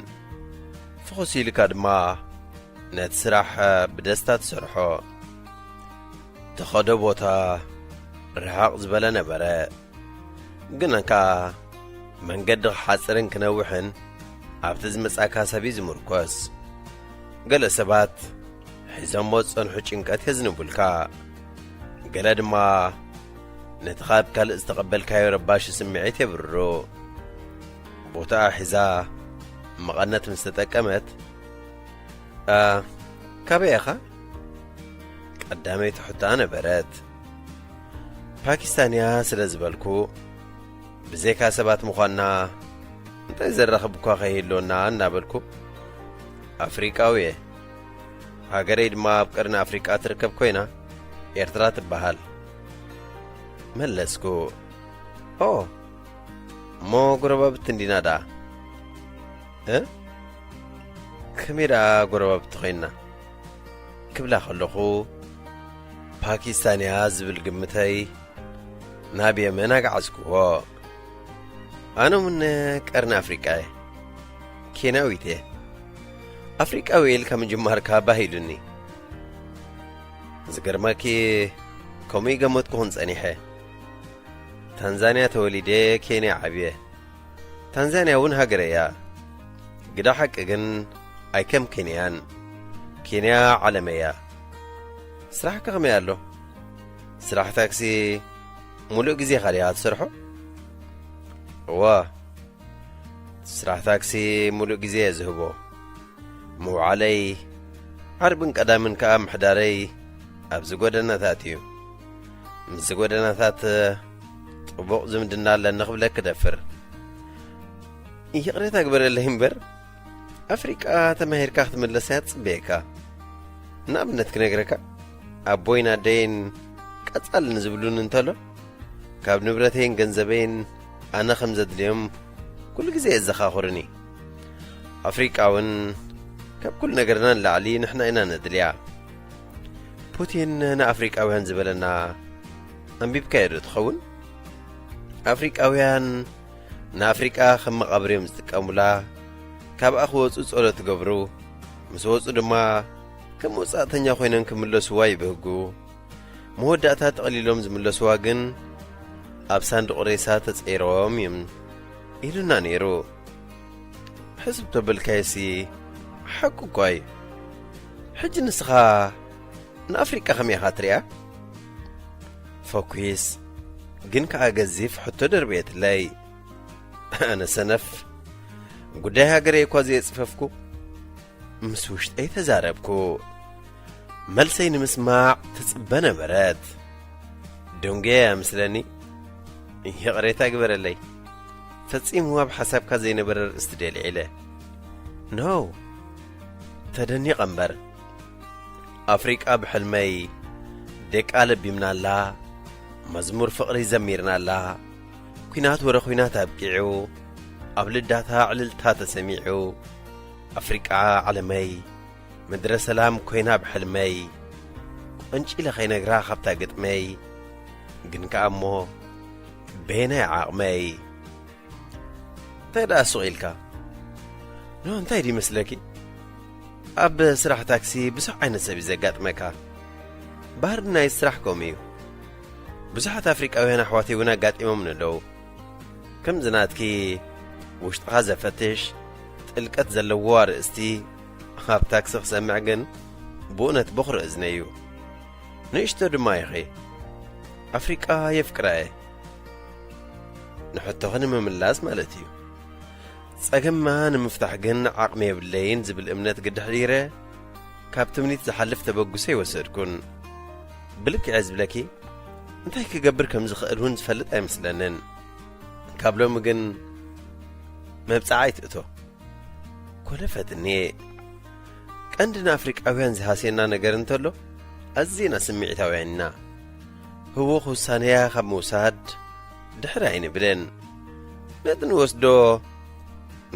ፍኹስ ኢልካ ድማ ነቲ ስራሕ ብደስታ ትሰርሖ። ተኸዶ ቦታ ርሕቕ ዝበለ ነበረ። ግን ከኣ መንገዲ ክሓጽርን ክነውሕን ኣብቲ ዝመጻካ ሰብ እዩ ዝምርኮስ። ገለ ሰባት ሒዞሞ ዝጸንሑ ጭንቀት የዝንቡልካ። ገለ ድማ ነቲ ካብ ካልእ ዝተቐበልካዮ ረባሺ ስምዒት የብርሩ። ቦታኣ ሒዛ መቐነት ምስ ተጠቀመት፣ "ኣ፣ ካበይ ኢኻ?" ቀዳመይቲ ሕቶኣ ነበረት። ፓኪስታንያ ስለ ዝበልኩ፣ ብዘይካ ሰባት ምዃንና እንታይ ዘራኽብ እኳ ከይህልወና እናበልኩ፣ ኣፍሪቃዊ እየ። ሃገረይ ድማ ኣብ ቀርኒ ኣፍሪቃ ትርከብ ኮይና፣ ኤርትራ ትበሃል። መለስኩ። ኦ፣ እሞ ጎረባብቲ እንዲና ደኣ? እ? ከመይ ደኣ ጎረባብቲ ኮይንና? ክብላ ከለኹ፣ ፓኪስታንያ ዝብል ግምተይ ናብ የመን ኣግዓዝክዎ። ኣነ እውን ቀርኒ ኣፍሪቃ እየ። ኬንያዊት እየ። ኣፍሪቃዊ ኢልካ ምጅማርካ ባህ ኢሉኒ። ዝገርመኪ፣ ከምኡ ይገመትኩኹን ጸኒሐ። ታንዛንያ ተወሊደ፣ ኬንያ ዓብየ። ታንዛንያ እውን ሃገረ እያ። ግዳ ሓቂ ግን ኣይከም ኬንያን። ኬንያ ዓለመይ እያ። ስራሕከ ከመይ ኣሎ? ስራሕ ታክሲ ሙሉእ ግዜኻ ዲኻ ትሰርሖ? እወ፣ ስራሕ ታክሲ ሙሉእ ግዜ እየ ዝህቦ። ምውዓለይ፣ ዓርብን ቀዳምን ከኣ ምሕዳረይ ኣብዚ ጎደናታት እዩ። ምስዚ ጎደናታት ጥቡቕ ዝምድና ኣለኒ ክብለኪ እደፍር። ይቕሬታ ግበረለይ እምበር፣ ኣፍሪቃ ተማሂርካ ክትምለስ እያ ትጽበየካ። ንኣብነት ክነግረካ፣ ኣቦይን ኣደይን ቀጻል ንዝብሉኒ እንተሎ፣ ካብ ንብረተይን ገንዘበይን ኣነ ከም ዘድልዮም ኩሉ ግዜ የዘኻኽሩኒ። ኣፍሪቃ እውን ካብ ኩሉ ነገርና ንላዕሊ ንሕና ኢና ነድልያ። ፑቲን ንኣፍሪቃውያን ዝበለና ኣንቢብካዮ ዶ ትኸውን? ኣፍሪቃውያን ንኣፍሪቃ ከም መቓብር እዮም ዝጥቀሙላ። ካብኣ ክወጹ ጸሎት ይገብሩ። ምስ ወጹ ድማ ከም ወጻእተኛ ኮይኖም ክምለስዋ ይብህጉ። መወዳእታ ጠቕሊሎም ዝምለስዋ ግን ኣብ ሳንዱቕ ሬሳ ተጸይሮም እዮም ኢሉና ነይሩ። ሕስብ ተበልካዮሲ ሓቁ እኳ እዩ። ሕጂ ንስኻ ንኣፍሪቃ ከመይ ኢኻ ትሪኣ? ፈኲስ ግን ከኣ ገዚፍ ሕቶ ደርብየትለይ። ኣነ ሰነፍ፣ ጉዳይ ሃገረይ እኳ ዘየጽፈፍኩ፣ ምስ ውሽጠይ ተዛረብኩ። መልሰይ ንምስማዕ ትጽበ ነበረት። ደንጉየ እያ ምስለኒ። ይቕሬታ ግበረለይ። ፈጺሙ ኣብ ሓሳብካ ዘይነበረ ርእስቲ ደልዒለ። ኖ፣ ተደኒቐ እምበር። ኣፍሪቃ ብሕልመይ ደቃ ለቢምናላ፣ መዝሙር ፍቕሪ ዘሚርናላ፣ ኲናት ወረ ኲናት ኣብቂዑ፣ ኣብ ልዳታ ዕልልታ ተሰሚዑ፣ ኣፍሪቃ ዓለመይ፣ ምድረ ሰላም ኮይና ብሕልመይ፣ ቆንጪለ ከይነግራ ካብታ ግጥመይ፣ ግን ከኣ እሞ በየናይ ዓቕመይ? እንታይ ደኣ ሱቕ ኢልካ? ኖ፣ እንታይ ድዩ መስለኪ? ኣብ ስራሕ ታክሲ ብዙሕ ዓይነት ሰብ እዩ ዘጋጥመካ። ባህሪ ናይ ስራሕ ከምኡ እዩ። ብዙሓት ኣፍሪቃውያን ኣሕዋተይ እውን ኣጋጢሞም ኣለዉ። ከምዚ ናትኪ ውሽጥኻ ዘፈትሽ ጥልቀት ዘለዎ ኣርእስቲ ኣብ ታክሲ ክሰምዕ ግን ብእውነት በኹሪ እዝነይ እዩ። ንእሽቶ ድማ ኢኺ። ኣፍሪቃ የፍቅራ እየ። ንሕቶኺ ንምምላስ ማለት እዩ። ጸገማ ንምፍታሕ ግን ዓቕሚ የብለይን ዝብል እምነት ግድሕሪረ፣ ካብ ትምኒት ዝሓልፍ ተበግሶ ኣይወሰድኩን። ብልክዐ ዝብለኪ፣ እንታይ ክገብር ከም ዝኽእል እውን ዝፈልጥ ኣይመስለንን። ካብ ሎሚ ግን መብጽዓ ኣይትእቶ። ኮለፈትኒ። ቀንዲ ንኣፍሪቃውያን ዝሃስየና ነገር እንተሎ፣ ኣዝና ስምዒታውያን ኢና። ህዉኽ ውሳነያ ካብ ምውሳድ ድሕር ኣይንብልን። ነቲ ንወስዶ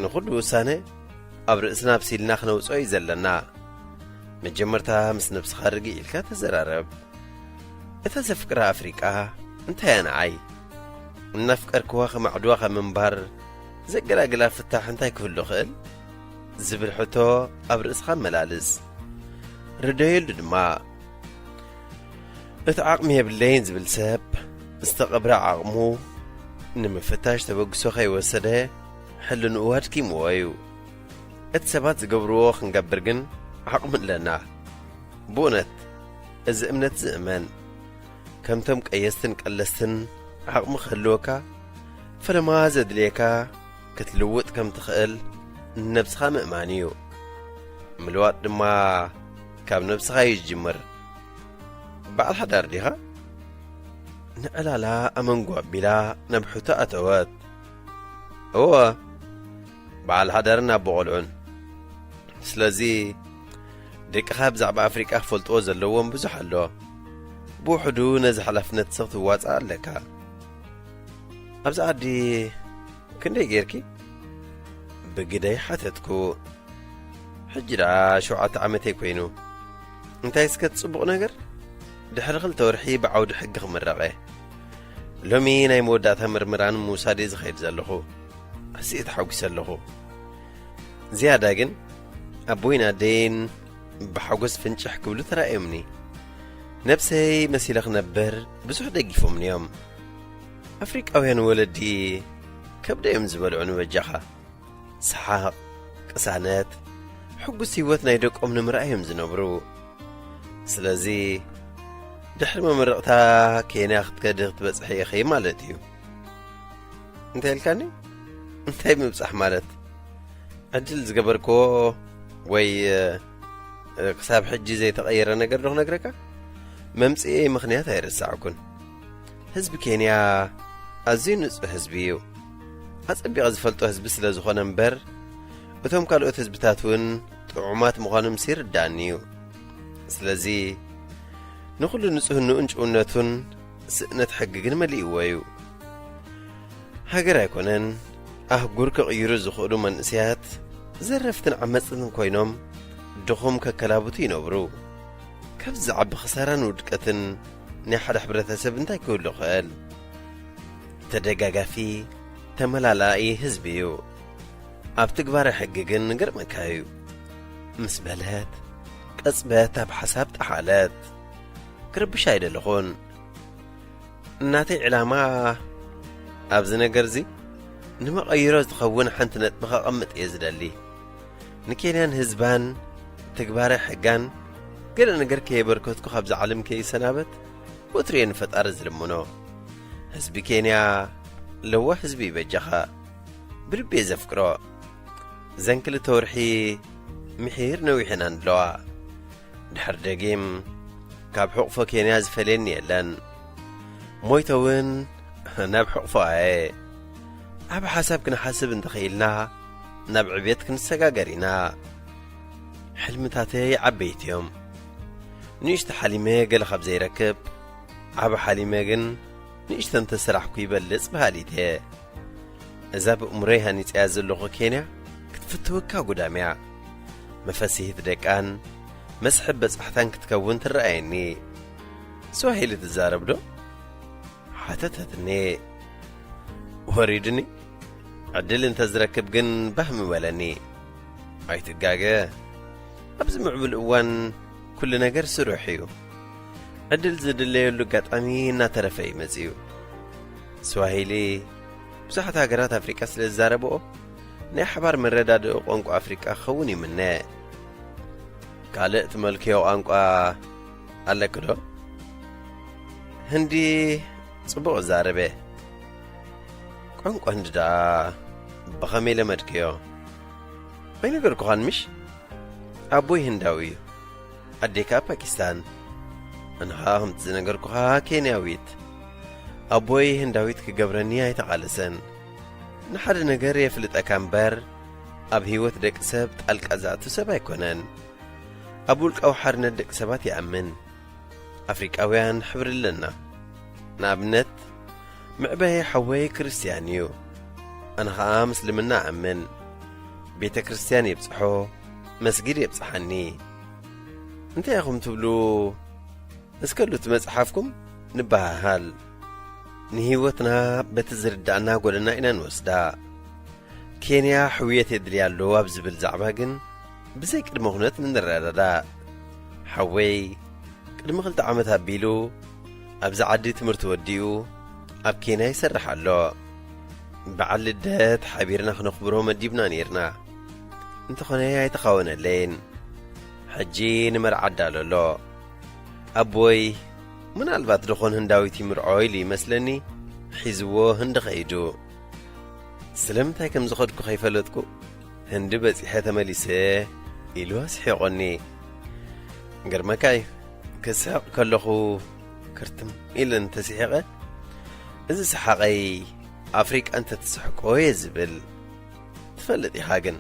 ንኹሉ ውሳነ ኣብ ርእስና ኣብሲልና ክነውጽኦ እዩ ዘለና። መጀመርታ ምስ ነብስኻ ርግእ ኢልካ ተዘራረብ። እታ ዘፍቅራ ኣፍሪቃ እንታይ እያ ንዓይ? እናፍቀርክዋ ከማዕድዋ ካብ ምንባር ዘገላግላ ፍታሕ እንታይ ክህሉ ይኽእል? ዝብል ሕቶ ኣብ ርእስኻ ኣመላልስ። ርደየሉ ድማ። እቲ ዓቕሚ የብለይን ዝብል ሰብ ዝተቐብረ ዓቕሙ ንምፍታሽ ተበግሶ ከይወሰደ ሕልንኡ ኣድኪምዎ እዩ። እቲ ሰባት ዝገብርዎ ክንገብር ግን ዓቕሚ ኣለና። ብእውነት እዚ እምነት ዝእመን። ከምቶም ቀየስትን ቀለስትን ዓቕሚ ክህልወካ፣ ፈለማ ዘድልየካ ክትልውጥ ከም ትኽእል ንነብስኻ ምእማን እዩ። ምልዋጥ ድማ ካብ ነብስኻ እዩ ዝጅምር። በዓል ሓዳር ዲኻ? ንዕላላ ኣመንጎ ኣቢላ ናብ ሕቶ ኣተወት። እወ፣ በዓል ሓዳርን ኣቦ ቆልዑን። ስለዚ ደቅኻ ብዛዕባ ኣፍሪቃ ክፈልጥዎ ዘለዎም ብዙሕ ኣሎ። ብውሕዱ ነዚ ሓላፍነት ስኽ ትዋጻእ ኣለካ። ኣብዚ ዓዲ ክንደይ ጌርኪ? ብግደይ ሓተትኩ። ሕጂ ደኣ ሸውዓተ ዓመተይ ኮይኑ። እንታይ እስከ እቲ ጽቡቕ ነገር? ድሕሪ ክልተ ወርሒ ብዓውዲ ሕጊ ክምረቕ እየ። ሎሚ ናይ መወዳእታ ምርምራ ንምውሳድ እየ ዝኸይድ ዘለኹ። ኣዝየ ተሓጒሰ ኣለኹ። ዝያዳ ግን ኣቦይን ኣደይን ብሓጎስ ፍንጭሕ ክብሉ ተራእዮምኒ። ነብሰይ መሲለ ክነብር ብዙሕ ደጊፎምኒ እዮም። ኣፍሪቃውያን ወለዲ ከብደ እዮም ዝበልዑ ንበጃኻ። ሰሓቕ፣ ቅሳነት፣ ሕጉስ ህይወት ናይ ደቆም ንምርኣይ እዮም ዝነብሩ። ስለዚ ድሕሪ መመረቕታ ኬንያ ክትከዲ ክትበጽሒ ኢኺ ማለት እዩ። እንታይ ኢልካኒ? እንታይ ምብጻሕ ማለት? ዕድል ዝገበርክዎ ወይ፣ እ፣ ክሳብ ሕጂ ዘይተቐየረ ነገር ዶ ክነግረካ? መምጽኤ ምኽንያት ኣይረሳዕኩን። ህዝቢ ኬንያ ኣዝዩ ንጹህ ህዝቢ እዩ። ኣጸቢቐ ዝፈልጦ ህዝቢ ስለ ዝኾነ እምበር፣ እቶም ካልኦት ህዝብታት እውን ጥዑማት ምዃኖምሲ ይርድኣኒ እዩ። ስለዚ ንኹሉ ንጹህንኡን ጭውነቱን ስእነት ሕጊ ግን መሊእዎ እዩ። ሃገር ኣይኮነን፣ ኣህጉር ክቕይሩ ዝኽእሉ መንእሰያት ዘረፍትን ዓመጽትን ኮይኖም ድኹም ከከላብቱ ይነብሩ። ካብዚ ዝዓቢ ክሳራን ውድቀትን ናይ ሓደ ሕብረተሰብ እንታይ ክህሉ ይኽእል? ተደጋጋፊ፣ ተመላላኢ ህዝቢ እዩ። ኣብ ትግባረ ሕጊ ግን ንገርመካ እዩ። ምስ በለት፣ ቅጽበት ኣብ ሓሳብ ጠሓለት። ክርብሽ ኣይደለኹን። እናተይ ዕላማ ኣብዚ ነገርዚ ንመቐይሮ ዝኸውን ሓንቲ ነጥቢ ከቐምጥ እየ ዝደሊ። ንኬንያን ህዝባን ትግባረ ሕጋን ገለ ነገር ከየበርከትኩ ካብዛ ዓለም ከይሰናበት ወትሩ እየ ንፈጣሪ ዝልምኖ። ህዝቢ ኬንያ ለዋህ ህዝቢ እዩ በጃኻ። ብልቢ እየ ዘፍቅሮ። እዘን ክልተ ወርሒ ምሒር ነዊሐን ኣለዋ። ድሕሪ ደጊም ካብ ሕቑፎ ኬንያ ዝፈልየኒ የለን። ሞይተ እውን ናብ ሕቑፎ ኣየ። ዓቢ ሓሳብ ክንሓስብ እንተኽኢልና ናብ ዕብየት ክንሰጋገር ኢና። ሕልምታተይ ዓበይቲ እዮም። ንእሽቶ ሓሊመ ገለ ካብ ዘይረክብ፣ ዓቢ ሓሊመ ግን ንእሽቶ እንተሰራሕኩ ይበልጽ በሃሊት እየ። እዛ ብእምሮይ ሃኒጸያ ዘለኹ ኬንያ ክትፍትወካ ጉዳም እያ። መፈስሂት ደቃን መስሕብ በጻሕታን ክትከውን ትረኣየኒ። ስዋሂሊ ትዛረብ ዶ? ሓተተትኒ። ወሪዱኒ። ዕድል እንተ ዝረክብ ግን ባህ ምበለኒ። ኣይትጋገ። ኣብዚ ምዕቡል እዋን ኩሉ ነገር ስሩሕ እዩ። ዕድል ዝድለየሉ ኣጋጣሚ እናተረፈ እዩ መጺኡ። ስዋሂሊ ብዙሓት ሃገራት ኣፍሪቃ ስለ ዝዛረብኦ፣ ናይ ሓባር መረዳድኢ ቋንቋ ኣፍሪቃ ክኸውን ይምነ። ካልእ ትመልክዮ ቋንቋ ኣለኪ ዶ? ህንዲ ጽቡቕ እዛረበ። ቋንቋ ህንዲ ደኣ ብኸመይ ለመድክዮ? ኣይነገርኩኻን ምሽ? ኣቦይ ህንዳዊ እዩ። ኣዴይ ከኣ ፓኪስታን። ኣነ ኸኣ ከምቲ ዝነገርኩኻ ኬንያዊት። ኣቦይ ህንዳዊት ክገብረኒ ኣይተቓለሰን። ንሓደ ነገር የፍልጠካ እምበር፣ ኣብ ህይወት ደቂ ሰብ ጣልቃ ዘእቱ ሰብ ኣይኮነን። ኣብ ውልቃዊ ሓርነት ደቂ ሰባት ይኣምን። ኣፍሪቃውያን ሕብሪ ኣለና። ንኣብነት፣ ምዕባየ ሓወይ ክርስትያን እዩ። ኣነ ኸኣ ምስልምና እኣምን። ቤተ ክርስትያን የብጽሖ፣ መስጊድ የብጽሓኒ። እንታይ ኢኹም ትብሉ? እስከ ሉቲ መጽሓፍኩም ንበሃሃል። ንህይወትና በቲ ዝርዳእና ጎደና ኢና ንወስዳ። ኬንያ ሕውየት የድልያ ኣሎ ኣብ ዝብል ዛዕባ ግን ብዘይ ቅድመ ኩነት ንረዳዳእ። ሓወይ ቅድሚ ክልተ ዓመት ኣቢሉ ኣብዚ ዓዲ ትምህርቲ ወዲኡ ኣብ ኬንያ ይሰርሕ ኣሎ። በዓል ልደት ሓቢርና ክነኽብሮ መዲብና ነይርና። እንተኾነ ኣይተኻወነለይን። ሕጂ ንመርዓ ኣዳሎ ኣሎ። ኣቦይ ምናልባት ደኾን ህንዳዊት ይምርዖ ኢሉ ይመስለኒ ሒዝዎ ህንዲ ኸይዱ። ስለምንታይ ከም ዝኸድኩ ከይፈለጥኩ ህንዲ በጺሐ ተመሊሰ ኢሉ ኣስሒቖኒ። ገርመካ እዩ፣ ክስሕቕ ከለኹ ክርትም ኢለ እንተስሒቐ፣ እዚ ሰሓቐይ ኣፍሪቃ እንተትስሕቆ እየ ዝብል። ትፈልጥ ኢኻ ግን፣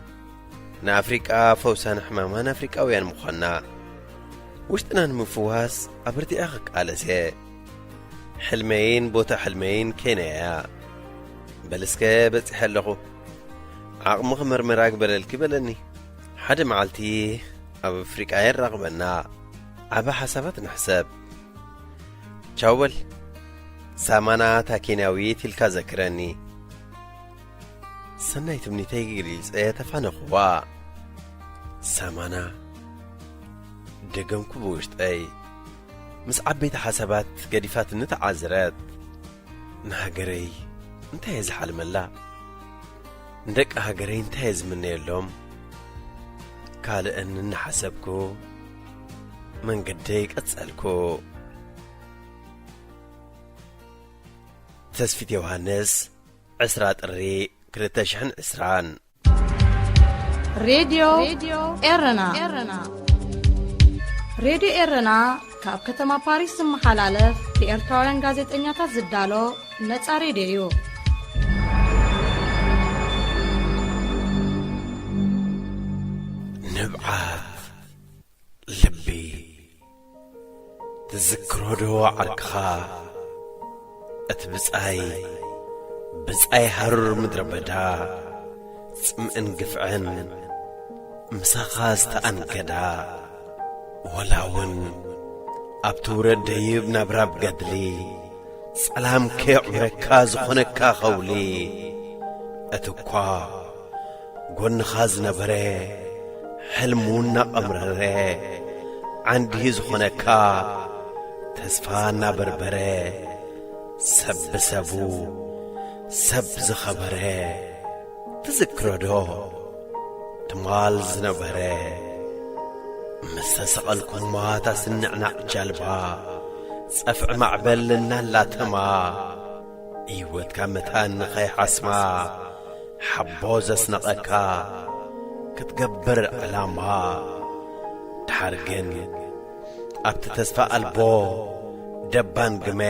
ንኣፍሪቃ ፈውሳን ሕማማን ኣፍሪቃውያን ምዃንና። ውሽጥና ንምፍዋስ ኣበርቲዐ ክቃለስ እየ። ሕልመይን ቦታ ሕልመይን ኬንያ እያ። በል እስከ በጺሐ ኣለኹ። ዓቕሚ ክምርምር ኣግበረልኪ በለኒ። ሓደ መዓልቲ ኣብ ኣፍሪቃ የራኽበና። ዓቢ ሓሳባት ንሕሰብ። ቻው በል። ሳማና እታ ኬንያዊት ኢልካ ዘክረኒ። ሰናይ ትምኒተይ ገሊጸ ተፋነኽዋ። ሳማና፣ ደገምኩ ብውሽጠይ። ምስ ዓበይቲ ሓሳባት ገዲፋትኒ ተዓዝረት። ንሃገረይ እንታይ እየ ዝሓልመላ? ንደቂ ሃገረይ እንታይ እየ ዝምነየሎም? ካልእን እናሓሰብኩ መንገደይ ቀጸልኩ። ተስፊት ዮሃንስ፣ ዕስራ ጥሪ ክልተ ሽሕን ዕስራን። ሬድዮ ኤረና። ሬድዮ ኤረና ካብ ከተማ ፓሪስ ዝመሓላለፍ ብኤርትራውያን ጋዜጠኛታት ዝዳሎ ነጻ ሬድዮ እዩ። ንብዓት ልቢ ትዝክሮ ዶ ዓርክኻ? እቲ ብጻይ፣ ብጻይ ሃሩር ምድረ በዳ፣ ጽምእን ግፍዕን ምሳኻ ዝተኣንገዳ፣ ወላ እውን ኣብቲ ውረድ ደይብ ናብራ ብገድሊ፣ ጸላም ከየዕብረካ ዝኾነካ ኸውሊ፣ እቲ እኳ ጎንኻ ዝነበረ፣ ሕልሙ እናቐምረረ፣ ዓንዲ ዝኾነካ፣ ተስፋ እናበርበረ፣ ሰብ ብሰቡ፣ ሰብ ዝኸበረ፣ ትዝክሮ ዶ ትማል ዝነበረ? ምስ ተሰቐልኩማ እታ ስንዕናዕ ጃልባ፣ ጸፍዒ ማዕበል እናላተማ፣ ህይወትካ መታን ንኸይሓስማ፣ ሓቦ ዘስነቐካ ክትገብር ዕላማ። ድሓር ግን ኣብቲ ተስፋ ኣልቦ ደባን ግመ፣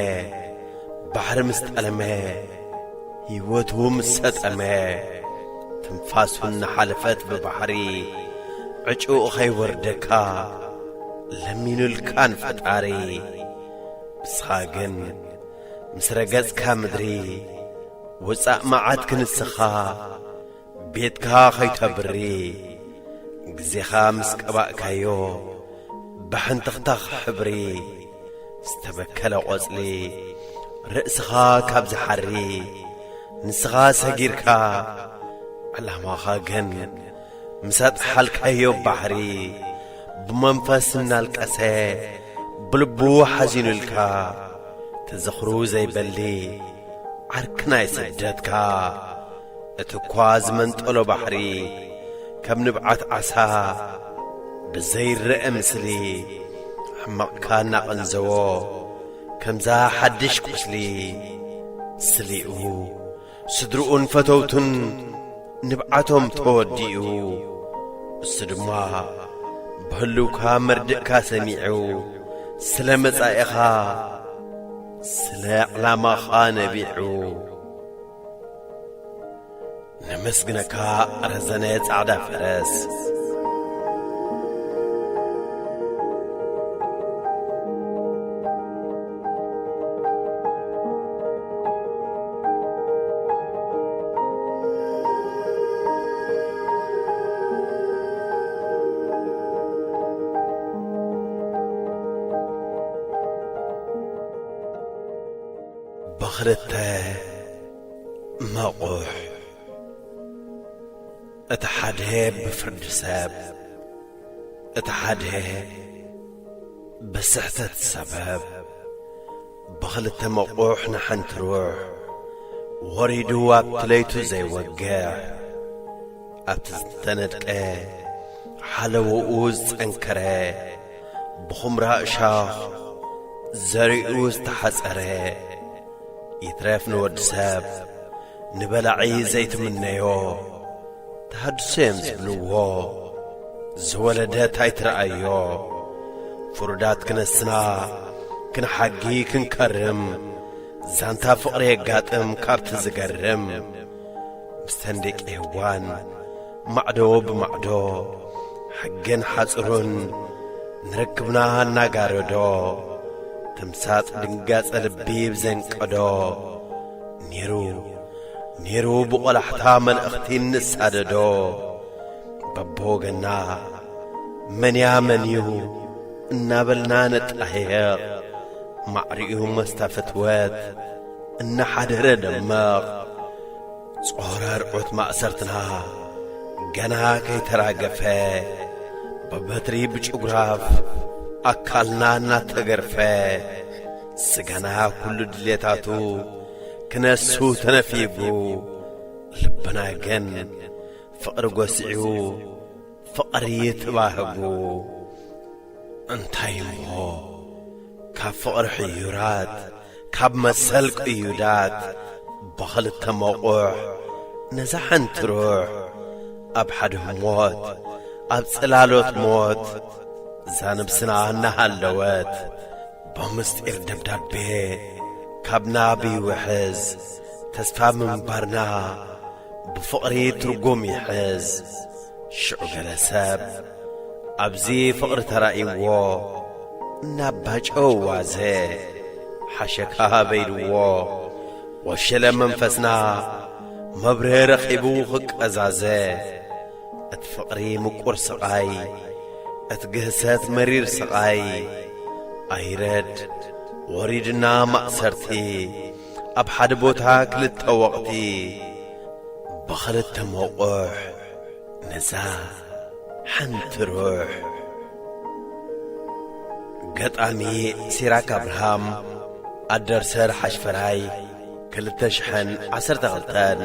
ባሕሪ ምስ ጠለመ፣ ህይወቱ ምስ ሰጠመ፣ ትንፋሱ እናሓለፈት ብባሕሪ፣ ዕጩኡ ኸይወርደካ ለሚኑልካ ንፈጣሪ። ንስኻ ግን ምስ ረገጽካ ምድሪ፣ ውጻእ መዓት ክንስኻ፣ ቤትካ ኸይተብሪ፣ ግዜኻ ምስ ቀባእካዮ፣ ብሕንትኽታኽ ሕብሪ፣ ዝተበከለ ቖጽሊ፣ ርእስኻ ካብ ዝሓሪ፣ ንስኻ ሰጊርካ፣ ዕላማኻ ግን ምስ ኣጥሓልካዮ ባሕሪ፣ ብመንፈስ እናልቀሰ ብልቡ ሓዚኑልካ፣ ተዘኽሩ ዘይበሊ ዓርኪ ናይ ስደትካ። እቲ እኳ ዝመንጠሎ ባሕሪ ከም ንብዓት ዓሳ ብዘይረአ ምስሊ ሕመቕካ እናቐንዘዎ፣ ከምዛ ሓድሽ ቁስሊ ስሊኡ፣ ስድርኡን ፈተውቱን ንብዓቶም ተወዲኡ። እሱ ድማ ብህልውካ መርድእካ ሰሚዑ፣ ስለ መጻኢኻ፣ ስለ ዕላማኻ ነቢዑ። ነመስግነካ ረዘነ ጻዕዳ ፈረስ። ብኽልተ መቑሕ፣ እቲ ሓደ ብፍርዲ ሰብ፣ እቲ ሓደ ብስሕተት ሰበብ፣ ብኽልተ መቑሕ ንሓንቲ ሩሕ ወሪዱ ኣብቲ ለይቱ ዘይወግሕ፣ ኣብቲ ዝተነድቀ ሓለዎኡ ዝጸንከረ፣ ብኹምራ እሻኽ ዘሪኡ ዝተሓጸረ፣ ይትረፍ ንወዲ ሰብ ንበላዒ ዘይትምነዮ፣ ተሃድሶ እዮም ዝብልዎ፣ ዝወለደት ኣይትረኣዮ። ፍሩዳት ክነስና ክንሓጊ ክንከርም፣ ዛንታ ፍቕሪ የጋጥም ካብቲ ዝገርም። ምስ ተንደቂ ህዋን ማዕዶ ብማዕዶ፣ ሕግን ሓጽሩን ንርክብና እናጋረዶ፣ ተምሳጥ ድንጋጸ ልቢ ብዘንቀዶ፣ ኔሩ፣ ኔሩ ብቖላሕታ መልእኽቲ እንሳደዶ። በብወገና መንያ መንዩ እናበልና ነጣየቕ፣ ማዕሪኡ መስታ ፍትወት እናሓደረ ደመቕ። ጾረ ርዑት ማእሰርትና ገና ከይተራገፈ፣ ብበትሪ ብጭጉራፍ ኣካልና እናተገርፈ፣ ስጋና ኩሉ ድሌታቱ ክነሱ ተነፊጉ፣ ልብና ግን ፍቕሪ ጎሲዑ፣ ፍቕሪ ተባህጉ። እንታይ እሞ ካብ ፍቕሪ ሕዩራት፣ ካብ መሰል ቅዩዳት፣ ብኽልተ መቑሕ ነዛ ሓንቲ ሩሕ፣ ኣብ ሓደ ህሞት፣ ኣብ ጽላሎት ሞት፣ እዛ ነብስና እናሃለወት፣ ብምስጢር ደብዳቤ ካብ ናብ ይውሕዝ፣ ተስፋ ምንባርና ብፍቕሪ ትርጉም ይሕዝ። ሽዑ ገለ ሰብ ኣብዚ ፍቕሪ ተራእይዎ፣ እናባጨወ ዋዘ፣ ሓሸካ በይልዎ፣ ወሸለ መንፈስና መብርህ ረኺቡ ክቀዛዘ። እቲ ፍቕሪ ምቁር ስቓይ፣ እቲ ግህሰት መሪር ስቓይ፣ ኣይረድ ወሪድና ማእሰርቲ፣ ኣብ ሓደ ቦታ ክልተ ወቕቲ፣ ብኽልተ መቑሕ ነዛ ሓንቲ ሩሕ። ገጣሚ ሲራክ ኣብርሃም፣ ኣደርሰር ሓሽፈራይ፣ ክልተ ሽሕን ዓሰርተ ክልተን።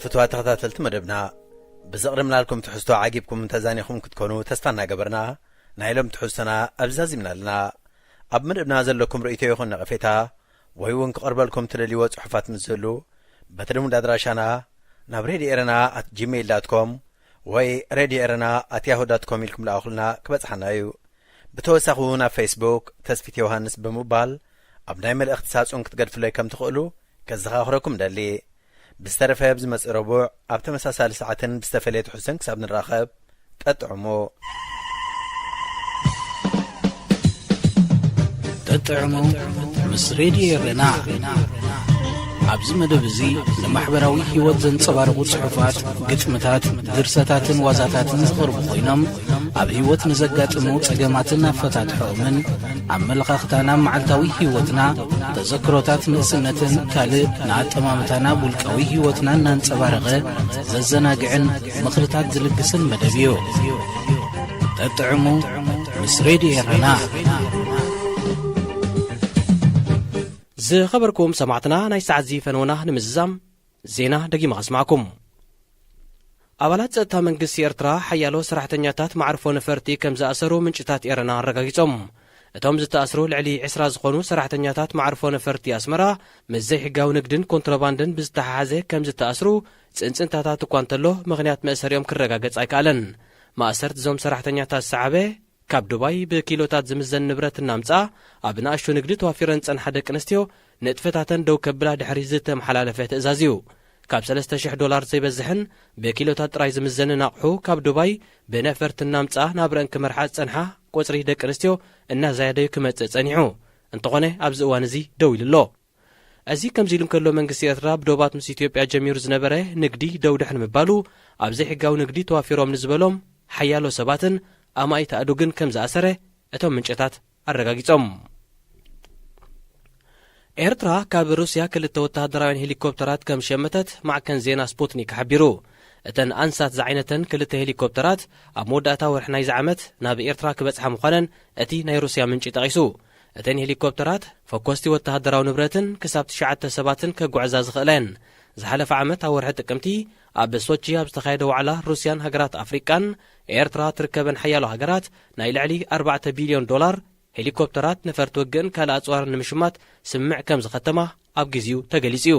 ፍትዋት ተኸታተልቲ መደብና፣ ብዘቕረብናልኩም ትሕዝቶ ዓጊብኩም ተዛኒኹም ክትኮኑ ተስፋ እናገበርና፣ ናይ ሎም ትሕዝቶና ኣብዚ ዛዚምና ኣለና። ኣብ መደብና ዘለኩም ርእይቶ ይኹን ነቐፌታ፣ ወይ እውን ክቐርበልኩም ትደልይዎ ጽሑፋት ምስ ዝህሉ፣ በቲ ልሙድ ኣድራሻና ናብ ሬድዮ ኤረና ኣት ጂሜይል ዳት ኮም ወይ ሬድዮ ኤረና ኣት ያሁ ዳት ኮም ኢልኩም ለኣኹልና ክበጽሓና እዩ። ብተወሳኺ እውን ኣብ ፌስቡክ ተስፊት ዮሃንስ ብምባል ኣብ ናይ መልእኽቲ ሳጹን ክትገድፍለይ ከም ትኽእሉ ከዘኻኽረኩም እደሊ። ብዝተረፈ ኣብ ዝመጽእ ረቡዕ ኣብ ተመሳሳሊ ሰዓትን ብዝተፈለየ ትሕዝቶን ክሳብ ንራኸብ፣ ጠጥዕሞ። ጠጥዕሞ ምስ ሬድዮ ኤረና። ኣብዚ መደብ እዚ ንማሕበራዊ ህይወት ዘንጸባርቑ ጽሑፋት፣ ግጥምታት፣ ድርሰታትን ዋዛታትን ዝቐርቡ ኮይኖም፣ ኣብ ህይወት ንዘጋጥሙ ጸገማትን ኣፈታትሖኦምን፣ ኣመለኻኽታና፣ መዓልታዊ ህይወትና፣ ተዘክሮታት ንእስነትን ካልእ ንኣጠማምታና፣ ውልቃዊ ህይወትና እናንጸባረቐ ዘዘናግዕን ምኽርታት ዝልግስን መደብ እዩ። ጠጥዕሙ ምስ ሬድዮ ኤረና። ዝኸበርኩም ሰማዕትና፣ ናይ ሰዓት እዚ ፈነወና ንምዝዛም ዜና ደጊመ ከስማዕኩም። ኣባላት ጸጥታ መንግስቲ ኤርትራ ሓያሎ ሰራሕተኛታት መዓርፎ ነፈርቲ ከም ዝኣሰሩ ምንጭታት ኤረና ኣረጋጊጾም። እቶም ዝተኣስሩ ልዕሊ ዕስራ ዝኾኑ ሰራሕተኛታት መዓርፎ ነፈርቲ ኣስመራ፣ ምስ ዘይሕጋዊ ንግድን ኮንትሮባንድን ብዝተሓሓዘ ከም ዝተኣስሩ ጽንጽንታታት እኳ እንተሎ፣ ምኽንያት መእሰሪኦም ክረጋገጽ ኣይከኣለን። ማእሰርት እዞም ሰራሕተኛታት ዝሰዓበ፣ ካብ ዱባይ ብኪሎታት ዝምዘን ንብረት እናምጽኣ ኣብ ንኣሽቱ ንግዲ ተዋፊረን ዝጸንሓ ደቂ ኣንስትዮ ንጥፈታተን ደው ከብላ ድሕሪ ዝተመሓላለፈ ትእዛዝ እዩ። ካብ ሰለስተ ሽሕ ዶላር ዘይበዝሕን ብኪሎታት ጥራይ ዝምዘንን ኣቕሑ ካብ ዱባይ ብነፈርቲ እናምጽኣ ናብረአን ክመርሓ ዝጸንሓ ቁጽሪ ደቂ ኣንስትዮ እናዛየደዩ ክመጽእ ጸኒሑ። እንተኾነ ኣብዚ እዋን እዚ ደው ኢሉ ኣሎ። እዚ ከምዚ ኢሉ እንከሎ፣ መንግስቲ ኤርትራ ብዶባት ምስ ኢትዮጵያ ጀሚሩ ዝነበረ ንግዲ ደው ድሕሪ ምባሉ፣ ኣብ ዘይሕጋዊ ንግዲ ተዋፊሮም ንዝበሎም ሓያሎ ሰባትን ኣማኢት ኣእዱግን ከም ዝኣሰረ እቶም ምንጭታት ኣረጋጊጾም። ኤርትራ ካብ ሩስያ ክልተ ወተሃደራውያን ሄሊኮፕተራት ከም ዝሸመተት ማዕከን ዜና ስፑትኒክ ሓቢሩ። እተን ኣንሳት ዝዓይነተን ክልተ ሄሊኮፕተራት ኣብ መወዳእታ ወርሒ ናይዚ ዓመት ናብ ኤርትራ ክበጽሓ ምዃነን እቲ ናይ ሩስያ ምንጪ ጠቒሱ። እተን ሄሊኮፕተራት ፈኮስቲ ወተሃደራዊ ንብረትን ክሳብ ትሽዓተ ሰባትን ከጓዕዛ ዝኽእላ እየን። ዝሓለፈ ዓመት ኣብ ወርሒ ጥቅምቲ ኣብ ሶቺ ኣብ ዝተኻየደ ዋዕላ፣ ሩስያን ሃገራት ኣፍሪቃን ኤርትራ ትርከበን ሓያሎ ሃገራት ናይ ልዕሊ ኣርባዕተ ቢልዮን ዶላር ሄሊኮፕተራት፣ ነፈርቲ ውግእን ካልእ ኣጽዋርን ንምሽማት ስምምዕ ከም ዝኸተማ ኣብ ግዜኡ ተገሊጹ እዩ።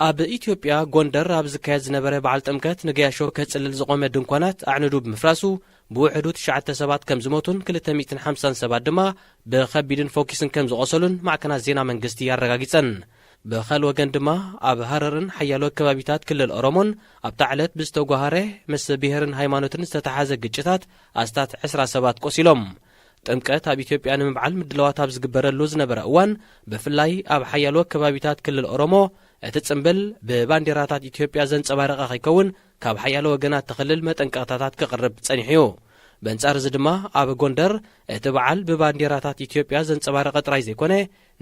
ኣብ ኢትዮጵያ፣ ጎንደር ኣብ ዝካየድ ዝነበረ በዓል ጥምቀት ንገያሾ ከጽልል ዝቖመ ድንኳናት ኣዕንዱ ብምፍራሱ፣ ብውሕዱ ትሽዓተ ሰባት ከም ዝሞቱን ክልተ ሚእትን ሓምሳን ሰባት ድማ ብኸቢድን ፎኪስን ከም ዝቖሰሉን ማዕከናት ዜና መንግስቲ ኣረጋጊጸን። ብኻልእ ወገን ድማ፣ ኣብ ሃረርን ሓያሎ ከባቢታት ክልል ኦሮሞን ኣብታ ዕለት ብዝተጓሃረ ምስ ብሄርን ሃይማኖትን ዝተተሓዘ ግጭታት ኣስታት ዕስራ ሰባት ቆሲሎም። ጥምቀት ኣብ ኢትዮጵያ ንምብዓል ምድላዋት ኣብ ዝግበረሉ ዝነበረ እዋን፣ ብፍላይ ኣብ ሓያሎ ከባቢታት ክልል ኦሮሞ፣ እቲ ጽምብል ብባንዴራታት ኢትዮጵያ ዘንጸባረቐ ከይከውን፣ ካብ ሓያሎ ወገናት እቲ ክልል መጠንቀቕታታት ክቕርብ ጸኒሑ እዩ። በንጻር እዚ ድማ፣ ኣብ ጎንደር እቲ በዓል ብባንዴራታት ኢትዮጵያ ዘንጸባረቐ ጥራይ ዘይኮነ፣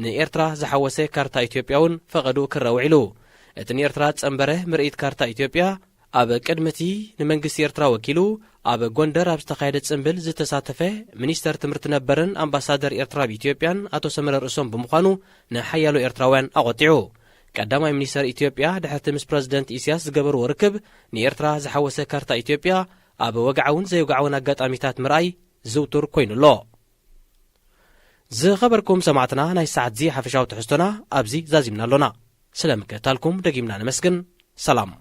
ንኤርትራ ዝሓወሰ ካርታ ኢትዮጵያ እውን ፈቐድኡ ክረአ ውዒሉ። እቲ ንኤርትራ ዝጸንበረ ምርኢት ካርታ ኢትዮጵያ፣ ኣብ ቅድሚ እቲ ንመንግስቲ ኤርትራ ወኪሉ ኣብ ጎንደር ኣብ ዝተኻየደ ጽምብል ዝተሳተፈ ሚኒስተር ትምህርቲ ነበርን ኣምባሳደር ኤርትራ ኣብ ኢትዮጵያን ኣቶ ሰመረ ርእሶም ብምዃኑ፣ ንሓያሎ ኤርትራውያን ኣቖጢዑ። ቀዳማይ ሚኒስተር ኢትዮጵያ፣ ድሕርቲ ምስ ፕረዚደንት ኢሳያስ ዝገበርዎ ርክብ፣ ንኤርትራ ዝሓወሰ ካርታ ኢትዮጵያ ኣብ ወግዓውን ዘይወግዓውን ኣጋጣሚታት ምርኣይ ዝውቱር ኮይኑ ኣሎ። ዝኸበርኩም ሰማዕትና፣ ናይ ሰዓት እዚ ሓፈሻዊ ትሕዝቶና ኣብዚ ዛዚምና ኣሎና። ስለ ምክትታልኩም ደጊምና ነመስግን። ሰላም።